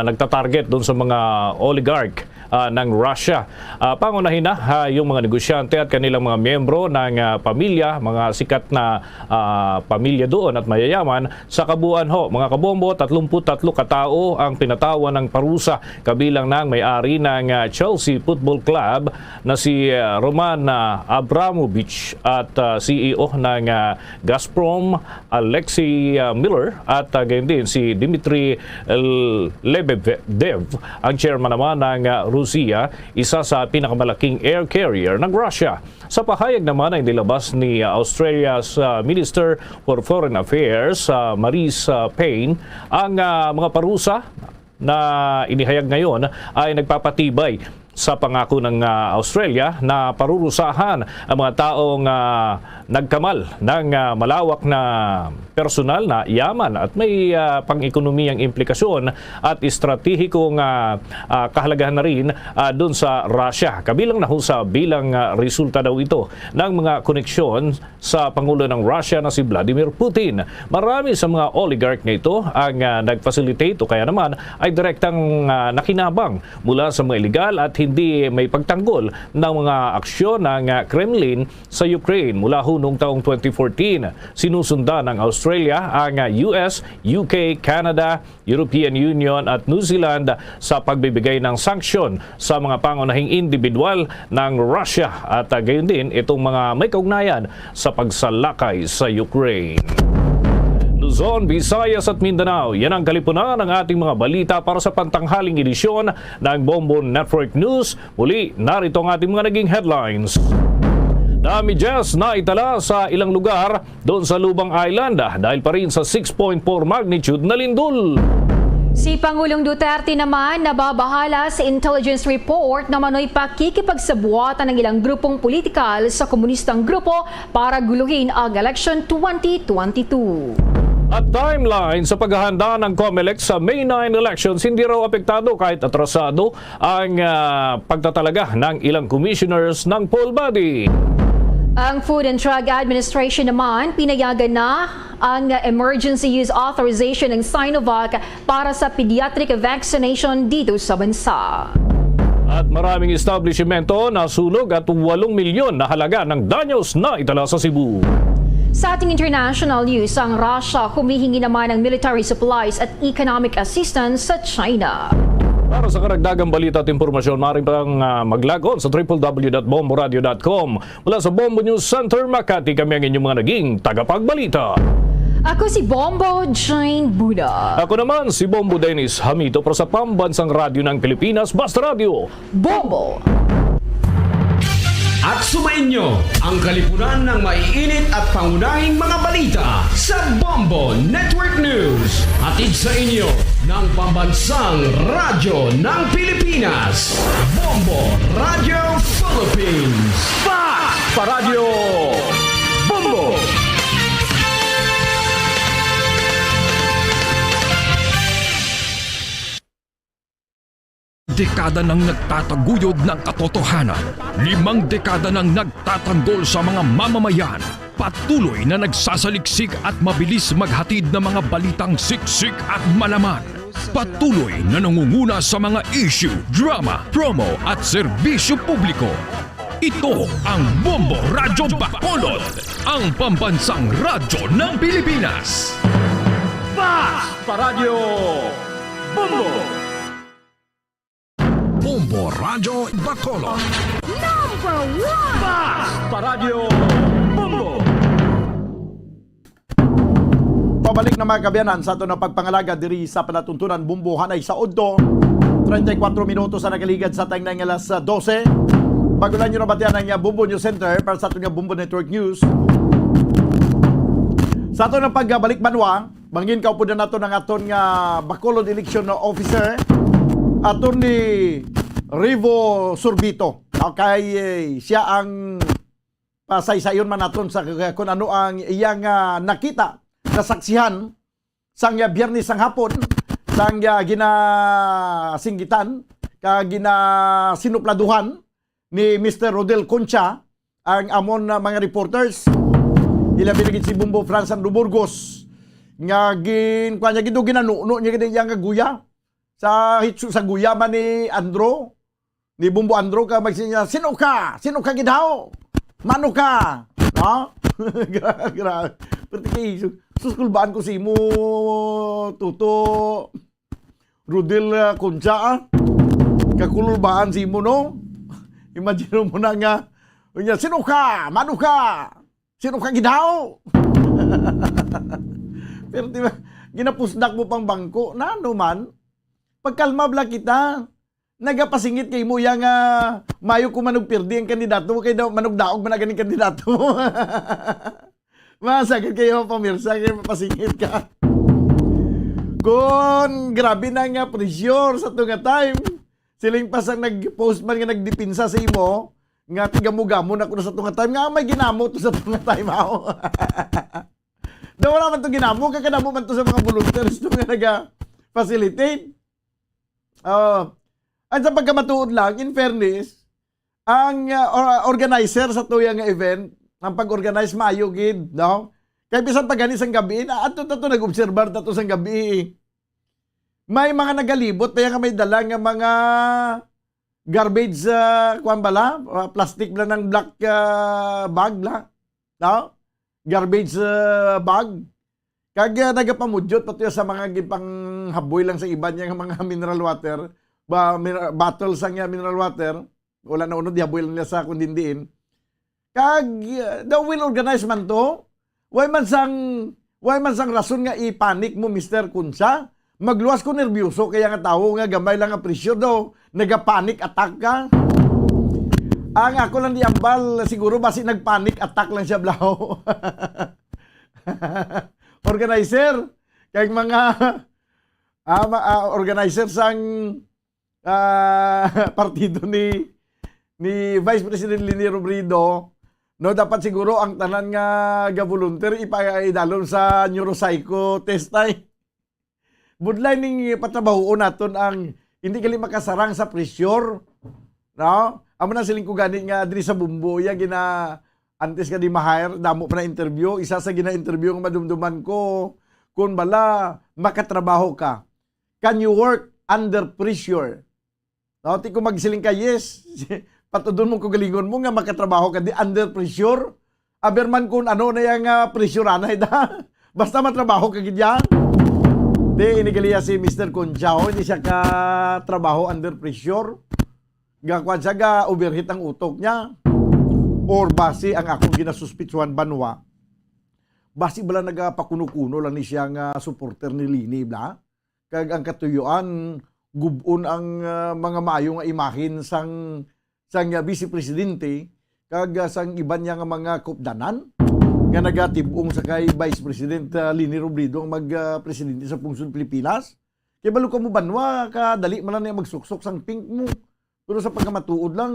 nagtatarget doon sa mga oligarch, ah, ng Russia. Ah, pangunahin na, ha, yung mga negosyante at kanilang mga miyembro ng, ah, pamilya, mga sikat na, ah, pamilya doon at mayayaman. Sa kabuuan ho, mga kabombo, tatlumput tatlo ka tawo ang pinatawan ng parusa, kabilang na ang may-ari ng, ah, Chelsea Football Club na si, ah, Roman, ah, Abramovich at, ah, C E O ng, ah, Gazprom, Alexei, ah, Miller, at, ah, gayon din si Dmitry L-, Lebedev, ang chairman naman ng, ah, Rusia, isa sa pinakamalaking air carrier ng Russia. Sa pahayag naman ay nilabas ni, ah, Australia's, ah, Minister for Foreign Affairs, ah, Marise, ah, Payne, ang, ah, mga parusa na inihayag ngayon ay nagpapatibay sa pangako ng, ah, Australia na parurusahan ang mga taong, ah, nagkamal ng, ah, malawak na personal na yaman at may, ah, pang-ekonomiyang implikasyon at estratehikong, ah, ah, kahalagahan na rin, ah, dun sa Russia. Kabilang na ho sa bilang, ah, resulta daw ito ng mga koneksyon sa Pangulo ng Russia na si Vladimir Putin. Marami sa mga oligarch na ito ang, ah, nag-facilitate o kaya naman ay direktang, ah, nakinabang mula sa mga iligal at hindi may pagtanggol ng mga aksyon ng, ah, Kremlin sa Ukraine mula ho noong taong twenty fourteen. Sinusundan ng Australia ang, ah, U S, U K, Canada, European Union at New Zealand sa pagbibigay ng sanksyon sa mga pangunahing individual ng Russia at, ah, gayon din itong mga may kaugnayan sa pagsalakay sa Ukraine. Luzon, Visayas at Mindanao, yan ang kalipunan ng ating mga balita para sa pantanghaling edisyon ng Bombo Network News. Muli, narito ang ating mga naging headlines. Damages na itala sa ilang lugar doon sa Lubang Island, ah, dahil pa rin sa six point four magnitude na lindol. Si Pangulong Duterte naman nababahala sa intelligence report na manoy pakikipagsabuatan ng ilang grupong politikal sa komunistang grupo para guluhin ang election twenty twenty-two. At timeline sa paghahanda ng Comelec sa May nine elections, hindi raw apektado kahit atrasado ang, ah, pagtatalaga ng ilang commissioners ng poll body. Ang Food and Drug Administration naman pinayagan na ang emergency use authorization ng Sinovac para sa pediatric vaccination dito sa bansa. At maraming establishmento nasunog at walong milyon na halaga ng danyos na itala sa Cebu. Sa ating international news, ang Russia humihingi naman ng military supplies at economic assistance sa China. Para sa karagdagang balita at impormasyon, maaari pang, ah, mag-log on sa triple w dot bomboradio dot com. Mula sa Bombo News Center, Makati, kami ang inyong mga naging tagapagbalita. Ako si Bombo Jane Buna. Ako naman si Bombo Dennis Hamito para sa Pambansang Radyo ng Pilipinas, Basta Radyo. Bombo! At sumainyo ang kalipunan ng maiinit at pangunahing mga balita sa Bombo Network News. Hatid sa inyo ng Pambansang Radyo ng Pilipinas, Bombo Radio Philippines. Fast Paradyo Bombo! Dekada nang nagtataguyod ng katotohanan, limang dekada nang nagtatanggol sa mga mamamayan, patuloy na nagsasaliksik at mabilis maghatid ng mga balitang siksik at malaman. Patuloy na nangunguna sa mga issue, drama, promo at serbisyo publiko. Ito ang Bombo Radyo Bacolod, ang pambansang radyo ng Pilipinas. Fast Paradyo Bombo! Bombo Radyo Bacolod. Number one! Fast Paradyo Bombo! Pabalik na, mga kaabyanan, sa aton nga pagpangalaga diri sa palatuntunan Bumbo, hanay sa udto, treinta y cuatro minutos ang nakaligad sa time na nga alas dose. Bago lang nyo nabatian ang, uh, Bumbo News Center para sa aton nga Bumbo Network News. Sa aton nga pagbalik banwa, mangin kaupudan nato ang aton nga Bacolod Election Officer, Attorney Rivo Sorbito. Okay, eh, siya ang pasaysayon man naton sa k-, kung ano ang iyang, ah, nakita, nasaksihan sang, ah, Biyernes sang hapon, sang, ah, ginasinggitan ka ginasinupladuhan ni Mister Rodel Concha ang amon, ah, mga reporters. Ilabi na gid si Bumbo Franz Andrew Burgos nga gin-, kuwan niya gid, ginanuno niya gid ang iyang guya sa hitso sa guya man ni Andro, ni Bumbo Andro, ka magsinya, "Sino ka? Sino ka gid haw? Mano ka?" No? Gra-, gra-, perti kay, sus, kulbaan ko si imo, Toto. Rodel, ah, Concha, ah. Kakulbaan si imo, no? Imagine mo na nga, unya, "Sino ka? Mano ka? Sino ka gid haw?" Pero di ba, ginapusdak mo pang bangko. Nano man, pagkalma bala kita. Nagapasingit kay mo iya nga mayo ko manugpirdi ang kandidato mo, kay daw manugdaog man na ganing kandidato mo. Masagad kayo pamirsa kay mapasingit ka. Kon grabe na nga pressure sa to nga time, siling pa sang nag-post man nga nagdepensa sa imo, nga tigamugamo na ko na sa to nga time, nga may ginamo to sa to nga time, aw. Daw wala man to ginamo, kakadamo man to sa mga volunteers to nga naga-facilitate. Oh, ang sa pagkamatuod lang, in fairness, ang, uh, or-, organizer sa tuya nga event, ang pag-organize maayo gid, no? Kay bisan pa gani sang gabi, na ato tato nag-obserbar tato sang gabi. May mga nagalibot pa nga may dala nga mga garbage, uh, kuan bala, uh, plastic bala ng black, uh, bag bala, no? Garbage, uh, bag. Kag, ah, nagapamudyot pa to sa mga gipanghaboy lang sa iban niya nga mga mineral water, ba, min-, bottle sang, ah, mineral water, wala na unod, ihaboy lang nila sa kundindiin. Kag, ah, daw well organized man to. Way man sang, way man sang rason nga i-panic mo, Mister Kunsa. Magluwas ko nerbiyoso kaya nga tawo nga gamay lang ang presyo daw, nagapanic attack ka. Ang ako lang di ambal, siguro basi nag-panic attack lang siya, blaw. Organizer, kag mga, ah, ma-, ah, organizer sang, ah, partido ni, ni Vice President Leni Robredo, no, dapat siguro ang tanan nga ga-volunteer ipaidalom sa neuropsycho test ay. Budlay ning patrabahoon naton ang hindi gali makasarang sa pressure, no? Amo na siling ko gani nga diri sa Bumbo, iya gina-, antes ka di ma-hire, damo pa na interview. Isa sa gina-interview nga madumduman ko, kun bala makatrabaho ka. Can you work under pressure? No, ti ko magsiling ka, yes. Patudon mo ko galingon mo nga makatrabaho ka di under pressure. Aber man kun ano na yang, ah, pressure anay da. Basta matrabaho ka gid yan. Di, ini gali ya si Mister Conchao, hindi siya ka trabaho under pressure. Ga kuwan siya, ga overheat ang utok niya. Or basi ang akong ginasuspitsuhan banwa, basi bala nagapakuno-kuno lang ni siya nga supporter ni Leni, bla? Kag ang katuyuan, gub-on ang, ah, mga maayo nga imahin sang, sang, ah, Vice Presidente kag, ah, sang iban niya nga mga kupdanan nga nagatib-ong sa kay Vice President, ah, Leni Robredo ang mag, ah, presidente sa pungsod Pilipinas. Kay balo ka mo banwa, kadali man lang niya magsuksok sang pink mo. Pero sa pagkamatuod lang,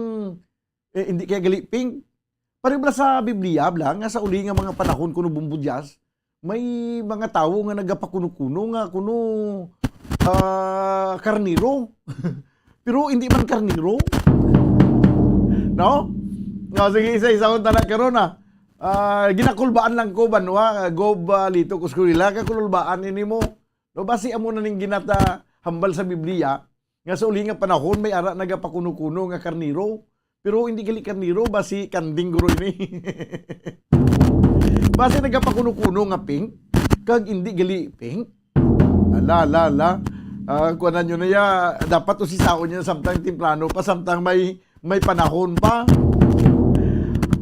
eh, hindi kaya gali pink. Pareho bala sa Biblia, bala, nga sa uli nga mga panahon kuno bumbudyas, may mga tawo nga nagapakuno-kuno nga kuno, ah, karnero. Pero hindi man karnero. No? Nga, sige, isa-isa akong tanan karon, ah. Ah, ginakulbaan lang ko, banwa, Gob, ah, Lito Coscurila, kakulbaan ini mo. No, basi amo na ning ginata hambal sa Biblia, nga sa uli nga panahon may ara nagapakuno-kuno nga karnero, pero hindi gali karnero, basi kanding guro ini. Basi nagapakuno-kuno nga pink, kag hindi gali pink. Ala, ala, ala. Ah, kuanan nyo na ya, dapat usisaon nyo samtang temprano pa, samtang may, may panahon pa.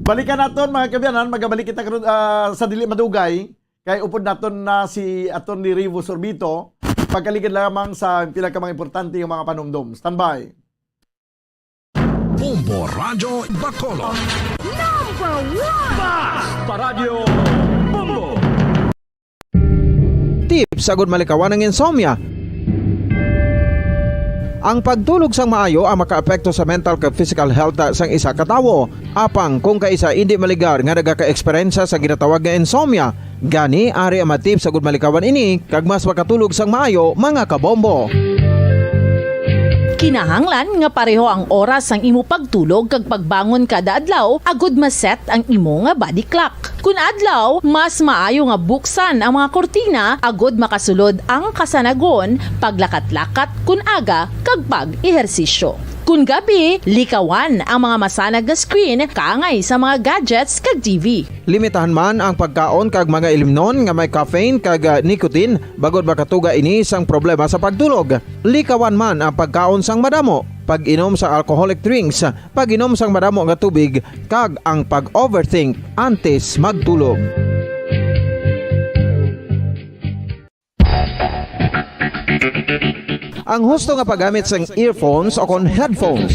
Balikan naton, mga kaabyanan, magabalik kita karon, ah, sa dili madugay. Kay upod naton na si Attorney Revo Sorbito, pagkaligid lamang sa pila ka mga importante nga mga panumdom. Standby. Bombo Radyo Bacolod. Number one! Basta Radyo Bombo! Tips agud malikawan ang insomnia. Ang pagtulog sang maayo ang makaapekto sa mental kag physical health sang isa ka tawo. Apang kung kaisa indi maligar nga nagaka-eksperyensya sa ginatawag nga insomnia, gani ari ang mga tips agud malikawan ini kag mas makatulog sang maayo, mga kabombo. Kinahanglan nga pareho ang oras sang imo pagtulog kag pagbangon kada adlaw agud ma-set ang imo nga body clock. Kun adlaw, mas maayo nga buksan ang mga kurtina agud makasulod ang kasanagon, paglakat-lakat kun aga, kag pag-ehersisyo. Kun gabi, likawan ang mga masanag nga screen kaangay sa mga gadgets kag T V. Limitahan man ang pagkaon kag mga ilimnon nga may caffeine kag, ah, nicotine, bangod makatuga ini sang problema sa pagtulog. Likawan man ang pagkaon sang madamo, pag-inom sa alcoholic drinks, pag-inom sang madamo nga tubig, kag ang pag-overthink antes magtulog. Ang husto nga paggamit sang earphones o kon headphones.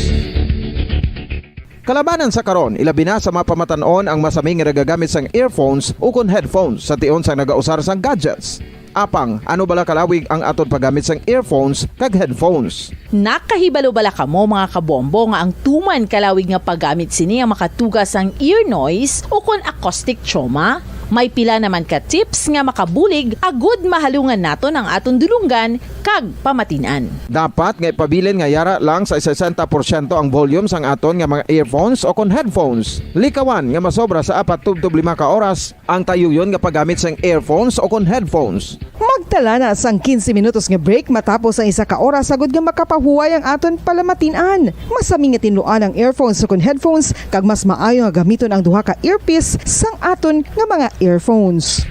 Kalabanan sa karon, ilabi na sa mga pamatan-on ang masami nga nagagamit sang earphones o kon headphones sa tion sang nagausar sang gadgets. Apang, ano bala kalawig ang aton paggamit sang earphones kag headphones? Nakahibalo bala kamo, mga kabombo, nga ang tuman kalawig nga paggamit sini ang makatuga sang ear noise o kon acoustic trauma? May pila naman ka tips nga makabulig agud mahalungan naton ang aton dulonggan kag pamatin-an. Dapat nga ipabilin nga yara lang sa sesenta porsyento ang volume sang aton nga mga earphones o kon headphones. Likawan nga masobra sa apat tubtob lima ka oras ang tayuyon nga paggamit sang earphones o kon headphones. Magtala na sang quince minutos nga break matapos ang isa ka oras agud nga makapahuway ang aton palamatin-an. Masami nga tinluan ang earphones o kon headphones, kag mas maayo nga gamiton ang duha ka earpiece sang aton nga mga earphones.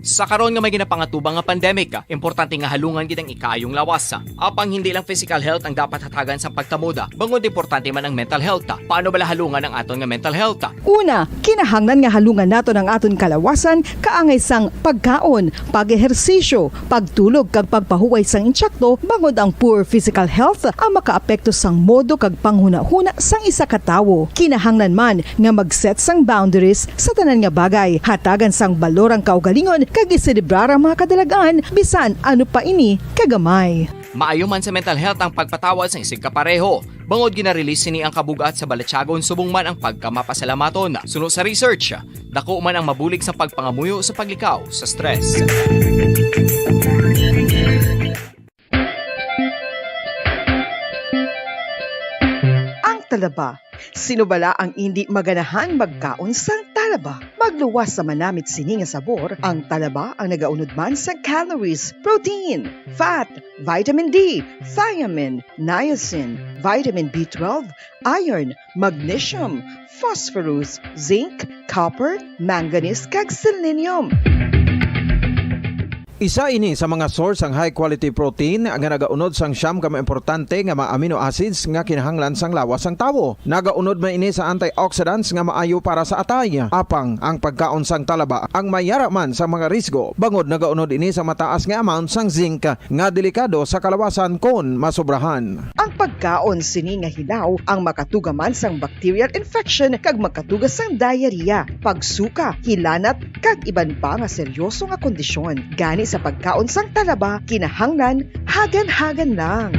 Sa karon nga may ginapangatubang nga pandemic, importante nga halungan gid ang ikaayong lawas. Apang hindi lang physical health ang dapat hatagan sa pagtamuda, bangod importante man ang mental health. Paano bala halungan ang aton nga mental health? Una, kinahanglan nga halungan naton ang aton kalawasan kaangay sang pagkaon, pag-ehersisyo, pagtulog kag pagpahuway sang insakto, bangod ang poor physical health ang makaapekto sang modo kag panghunahuna sang isa ka tawo. Kinahanglan man nga mag-set sang boundaries sa tanan nga bagay. Hatagan sang balor ang kaugalingon kag iselebrar ang mga kadalag-an, bisan ano pa ini kagamay. Maayo man sa mental health ang pagpatawad sang isigkapareho, bangod gina-release sini ang kabug-at sa balatyagon subong man ang pagkamapasalamaton. Suno sa research, dako man ang mabulig sa pagpangamuyo sa paglikaw sa stress. Ang talaba. Sino bala ang indi maganahan magkaon sang talaba? Magluwas sa manamit sini nga sabor, ang talaba ang nagaunod man sang calories, protein, fat, vitamin D, thiamine, niacin, vitamin B twelve, iron, magnesium, phosphorus, zinc, copper, manganese, kag selenium. Isa ini sa mga source sang high quality protein nga nagaunod sang siyam ka mga importante nga mga amino acids nga kinahanglan sang lawas sang tawo. Nagaunod man ini sa antioxidants nga maayo para sa atay. Apang ang pagkaon sang talaba ang may yara man sa mga risgo, bangod nagaunod ini sa mataas nga amount sang zinc nga delikado sa kalawasan kon masobrahan. Ang pagkaon sini nga hilaw ang makatuga man sang bacterial infection kag makatuga sang diarrhea, pagsuka, hilanat, kag iban pa nga seryoso nga kondisyon. Gani sa pagkaon sang talaba, kinahanglan hagan-hagan lang.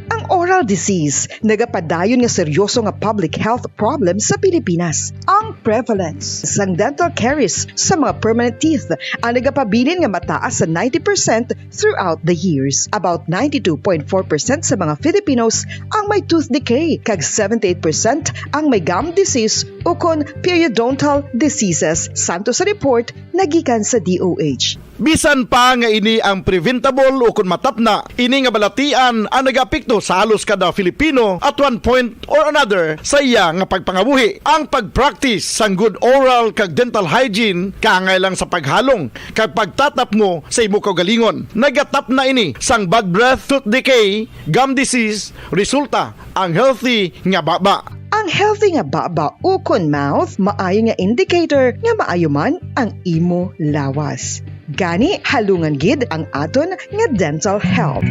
Ang oral disease nagapadayon nga seryoso nga public health problem sa Pilipinas. Ang prevalence sang dental caries sa mga permanent teeth ang nagapabilin nga mataas sa ninety percent throughout the years. About ninety-two point four percent sa mga Filipinos ang may tooth decay, kag seventy-eight percent ang may gum disease ukon periodontal diseases, santo sa report nga gikan sa D O H. Bisan pa nga ini ang preventable ukon matapna, ini nga balatian ang nagaapekto sa halos kada Filipino at one point or another sa iya nga pagpangabuhi. Ang pag-practice sang good oral kag dental hygiene kaangay lang sa paghalong kag pagtatapngo sa imo kaugalingon. Nagatapna ini sang bad breath, tooth decay, gum disease, resulta ang healthy nga baba. Ang healthy nga baba ukon mouth maayo nga indicator nga maayo man ang imo lawas. Gani, halungan gid ang aton nga dental health.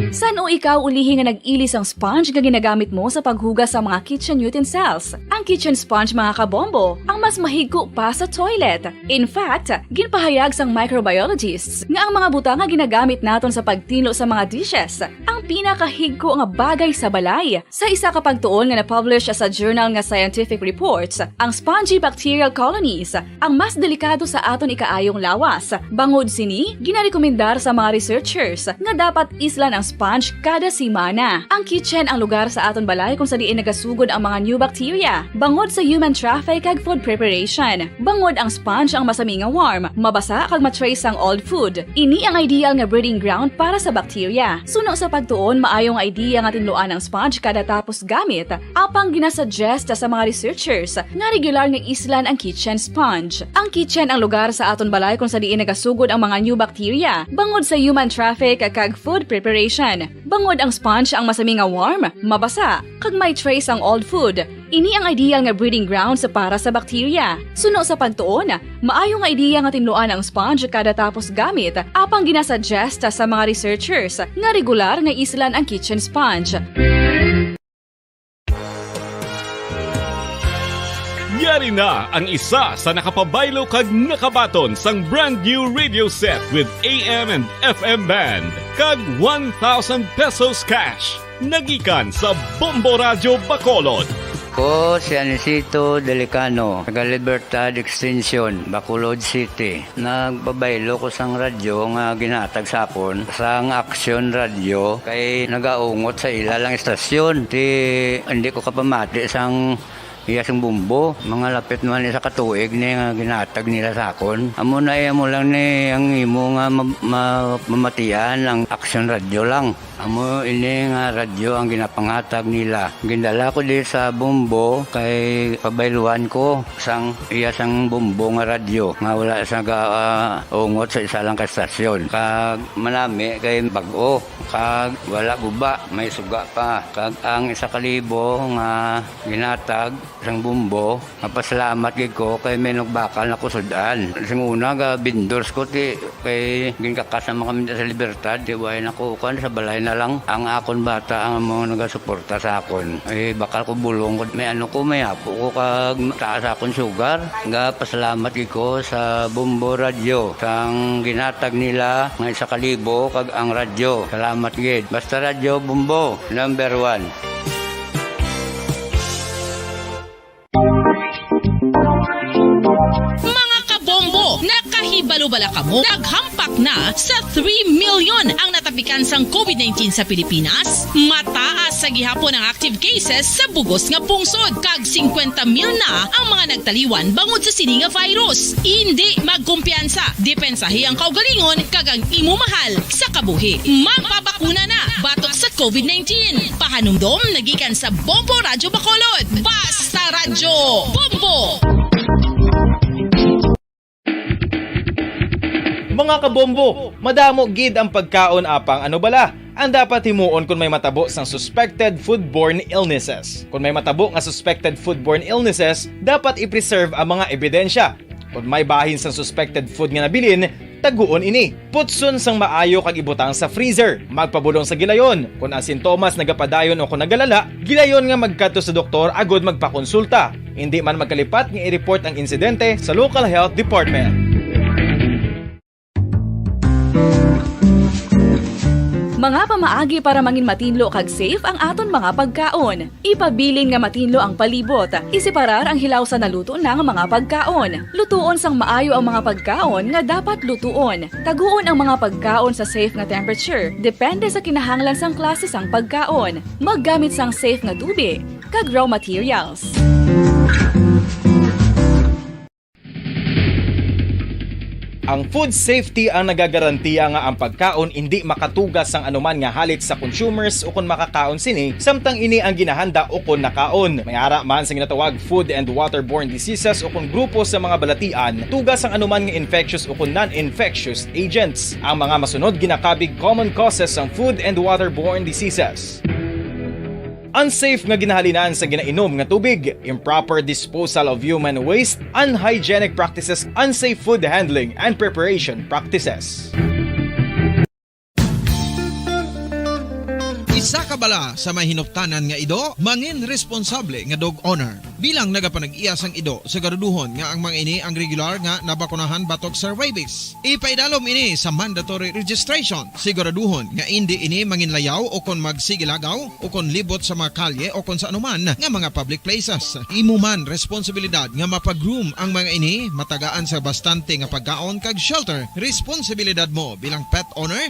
San-o ikaw ulihi nga nag-ili sang sponge nga ginagamit mo sa paghugas sa mga kitchen utensils? Ang kitchen sponge, mga kabombo, ang mas mahigko pa sa toilet. In fact, ginpahayag sang microbiologists nga ang mga butang nga ginagamit naton sa pagtinlo sa mga dishes ang pinakahigko nga bagay sa balay. Sa isa ka pagtuon nga na-publish sa journal nga Scientific Reports, ang spongy bacterial colonies ang mas delikado sa aton ikaayong lawas. Bangod sini, ginarekomendar sa mga researchers nga dapat islan ang sponge kada semana. Ang kitchen ang lugar sa aton balay kung sa diin nagasugod ang mga new bacteria, bangod sa human traffic kag food preparation. Bangod ang sponge ang masami nga warm, mabasa kag ma-trace sang old food. Ini ang ideal nga breeding ground para sa bacteria. Suno sa pagtuon, maayo nga idea nga tinluan ang sponge kada tapos gamit, apang ginasuggest sa mga researchers nga regular nga islan ang kitchen sponge. Ang kitchen ang lugar sa aton balay kung sa diin nagasugod ang mga new bacteria, bangod sa human traffic kag food preparation. Bangod ang sponge ang masami nga warm, mabasa, kag may trace ang old food. Ini ang ideal nga breeding grounds para sa bacteria. Suno sa pagtuon, maayo nga ideya nga tinluan ang sponge kada tapos gamit, apang ginasuggest sa mga researchers nga regular nga islan ang kitchen sponge. Yari na ang isa sa nakapabaylo kag nakabaton sang brand new radio set with A M and F M band kag one thousand pesos cash. Nagikan sa Bombo Radyo Bacolod. Ko si Anisito Delicano, taga Libertad Extension, Bacolod City. Nagpabaylo ko sang radyo nga ginatag sa akon sang Action Radio kay nagaungot sa ila lang istasyon. Ti, hindi ko kapamati sang iya sing bumbo. Mga lapit man isa ka tuig ni nga ginatag nila sa akon. Amo na, eh, amo lang ni ang imo nga ma-, ma-, mamatian ang Action Radio lang. Amo ini nga radyo ang ginapangatag nila. Gindala ko di sa Bombo kay pabayluan ko sang iya sang Bombo nga radyo nga wala sa ga, ah, ungot sa isa lang ka stasyon. Kag manami kay bag-o, kag wala guba, may suga pa. Kag ang isa ka libo nga ginatag sang Bombo, mapasalamat gid ko kay may nagbakal na ko sud-an. Sing una, ga vendors ko, ti, kay ginkakas naman kami sa Libertad, ti, way na ko, kuwan, sa balay na lang. Ang akon bata ang mga nagasuporta sa akon. Eh, bakal ko bulong ko, may ano ko, may apo ko, kag taas akon sugar. Ga pasalamat gid ko sa Bombo Radyo, sang ginatag nila nga isa ka libo, kag ang radyo. Salamat gid. Basta Radyo Bombo, number one. Mga kabombo, nakahibalo bala kamo? Naghampak na sa three million ang natapikan sang covid nineteen sa Pilipinas. Mataas sa gihapon ang active cases sa bugos nga pungsod, kag singkwenta mil na ang mga nagtaliwan bangod sa sini nga virus. Indi magkumpiyansa, depensahi ang kaugalingon kag ang imo mahal sa kabuhi. Magpabakuna na batok sa covid nineteen. Pahanumdom nagikan sa Bombo Radyo Bacolod. Basta Radyo Bombo! Mga kabombo, madamo gid ang pagkaon, apang ano bala ang dapat himuon kon may matabo sang suspected foodborne illnesses? Kon may matabo nga suspected foodborne illnesses, dapat i-preserve ang mga ebidensya. Kon may bahin sang suspected food nga nabilin, taguon ini. Putson sang maayo kag ibutang sa freezer. Magpabulong sa gilayon. Kon ang sintomas nagapadayon o kon nagalala, gilayon nga magkadto sa doktor agud magpakonsulta. Indi man magkalipat nga i-report ang insidente sa local health department. Mga pamaagi para mangin matinlo kag safe ang aton mga pagkaon. Ipabilin nga matinlo ang palibot. Iseparar ang hilaw sa naluto na nga mga pagkaon. Lutuon sang maayo ang mga pagkaon nga dapat lutuon. Taguon ang mga pagkaon sa safe nga temperature, depende sa kinahanglan sang klase sang pagkaon. Maggamit sang safe nga tubi kag raw materials. Ang food safety ang nagagarantiya nga ang pagkaon indi makatuga sang anuman nga halit sa consumers ukon makakaon sini, samtang ini ang ginahanda ukon nakaon. May ara man sa ginatawag food and waterborne diseases ukon grupo sa mga balatian, tuga sang anuman nga infectious ukon non-infectious agents. Ang mga masunod ginakabig common causes sang food and waterborne diseases. Unsafe nga ginahalinan sa ginainom nga tubig, improper disposal of human waste, unhygienic practices, unsafe food handling, and preparation practices. Isa ka bala sa may hinuptanan nga ido, mangin responsable nga dog owner. Bilang nagapanag-iya sang ido, siguraduhon nga ang mga ini ang regular nga nabakunahan batok sa rabies. Ipaidalom ini sa mandatory registration. Siguraduhon nga indi ini manginlayaw o kon magsigilagaw o kon libot sa mga kalye o kon sa anuman nga mga public places. Imo man responsibilidad nga mapag-groom ang mga ini, matagaan sa bastante nga pagkaon kag shelter. Responsibilidad mo bilang pet owner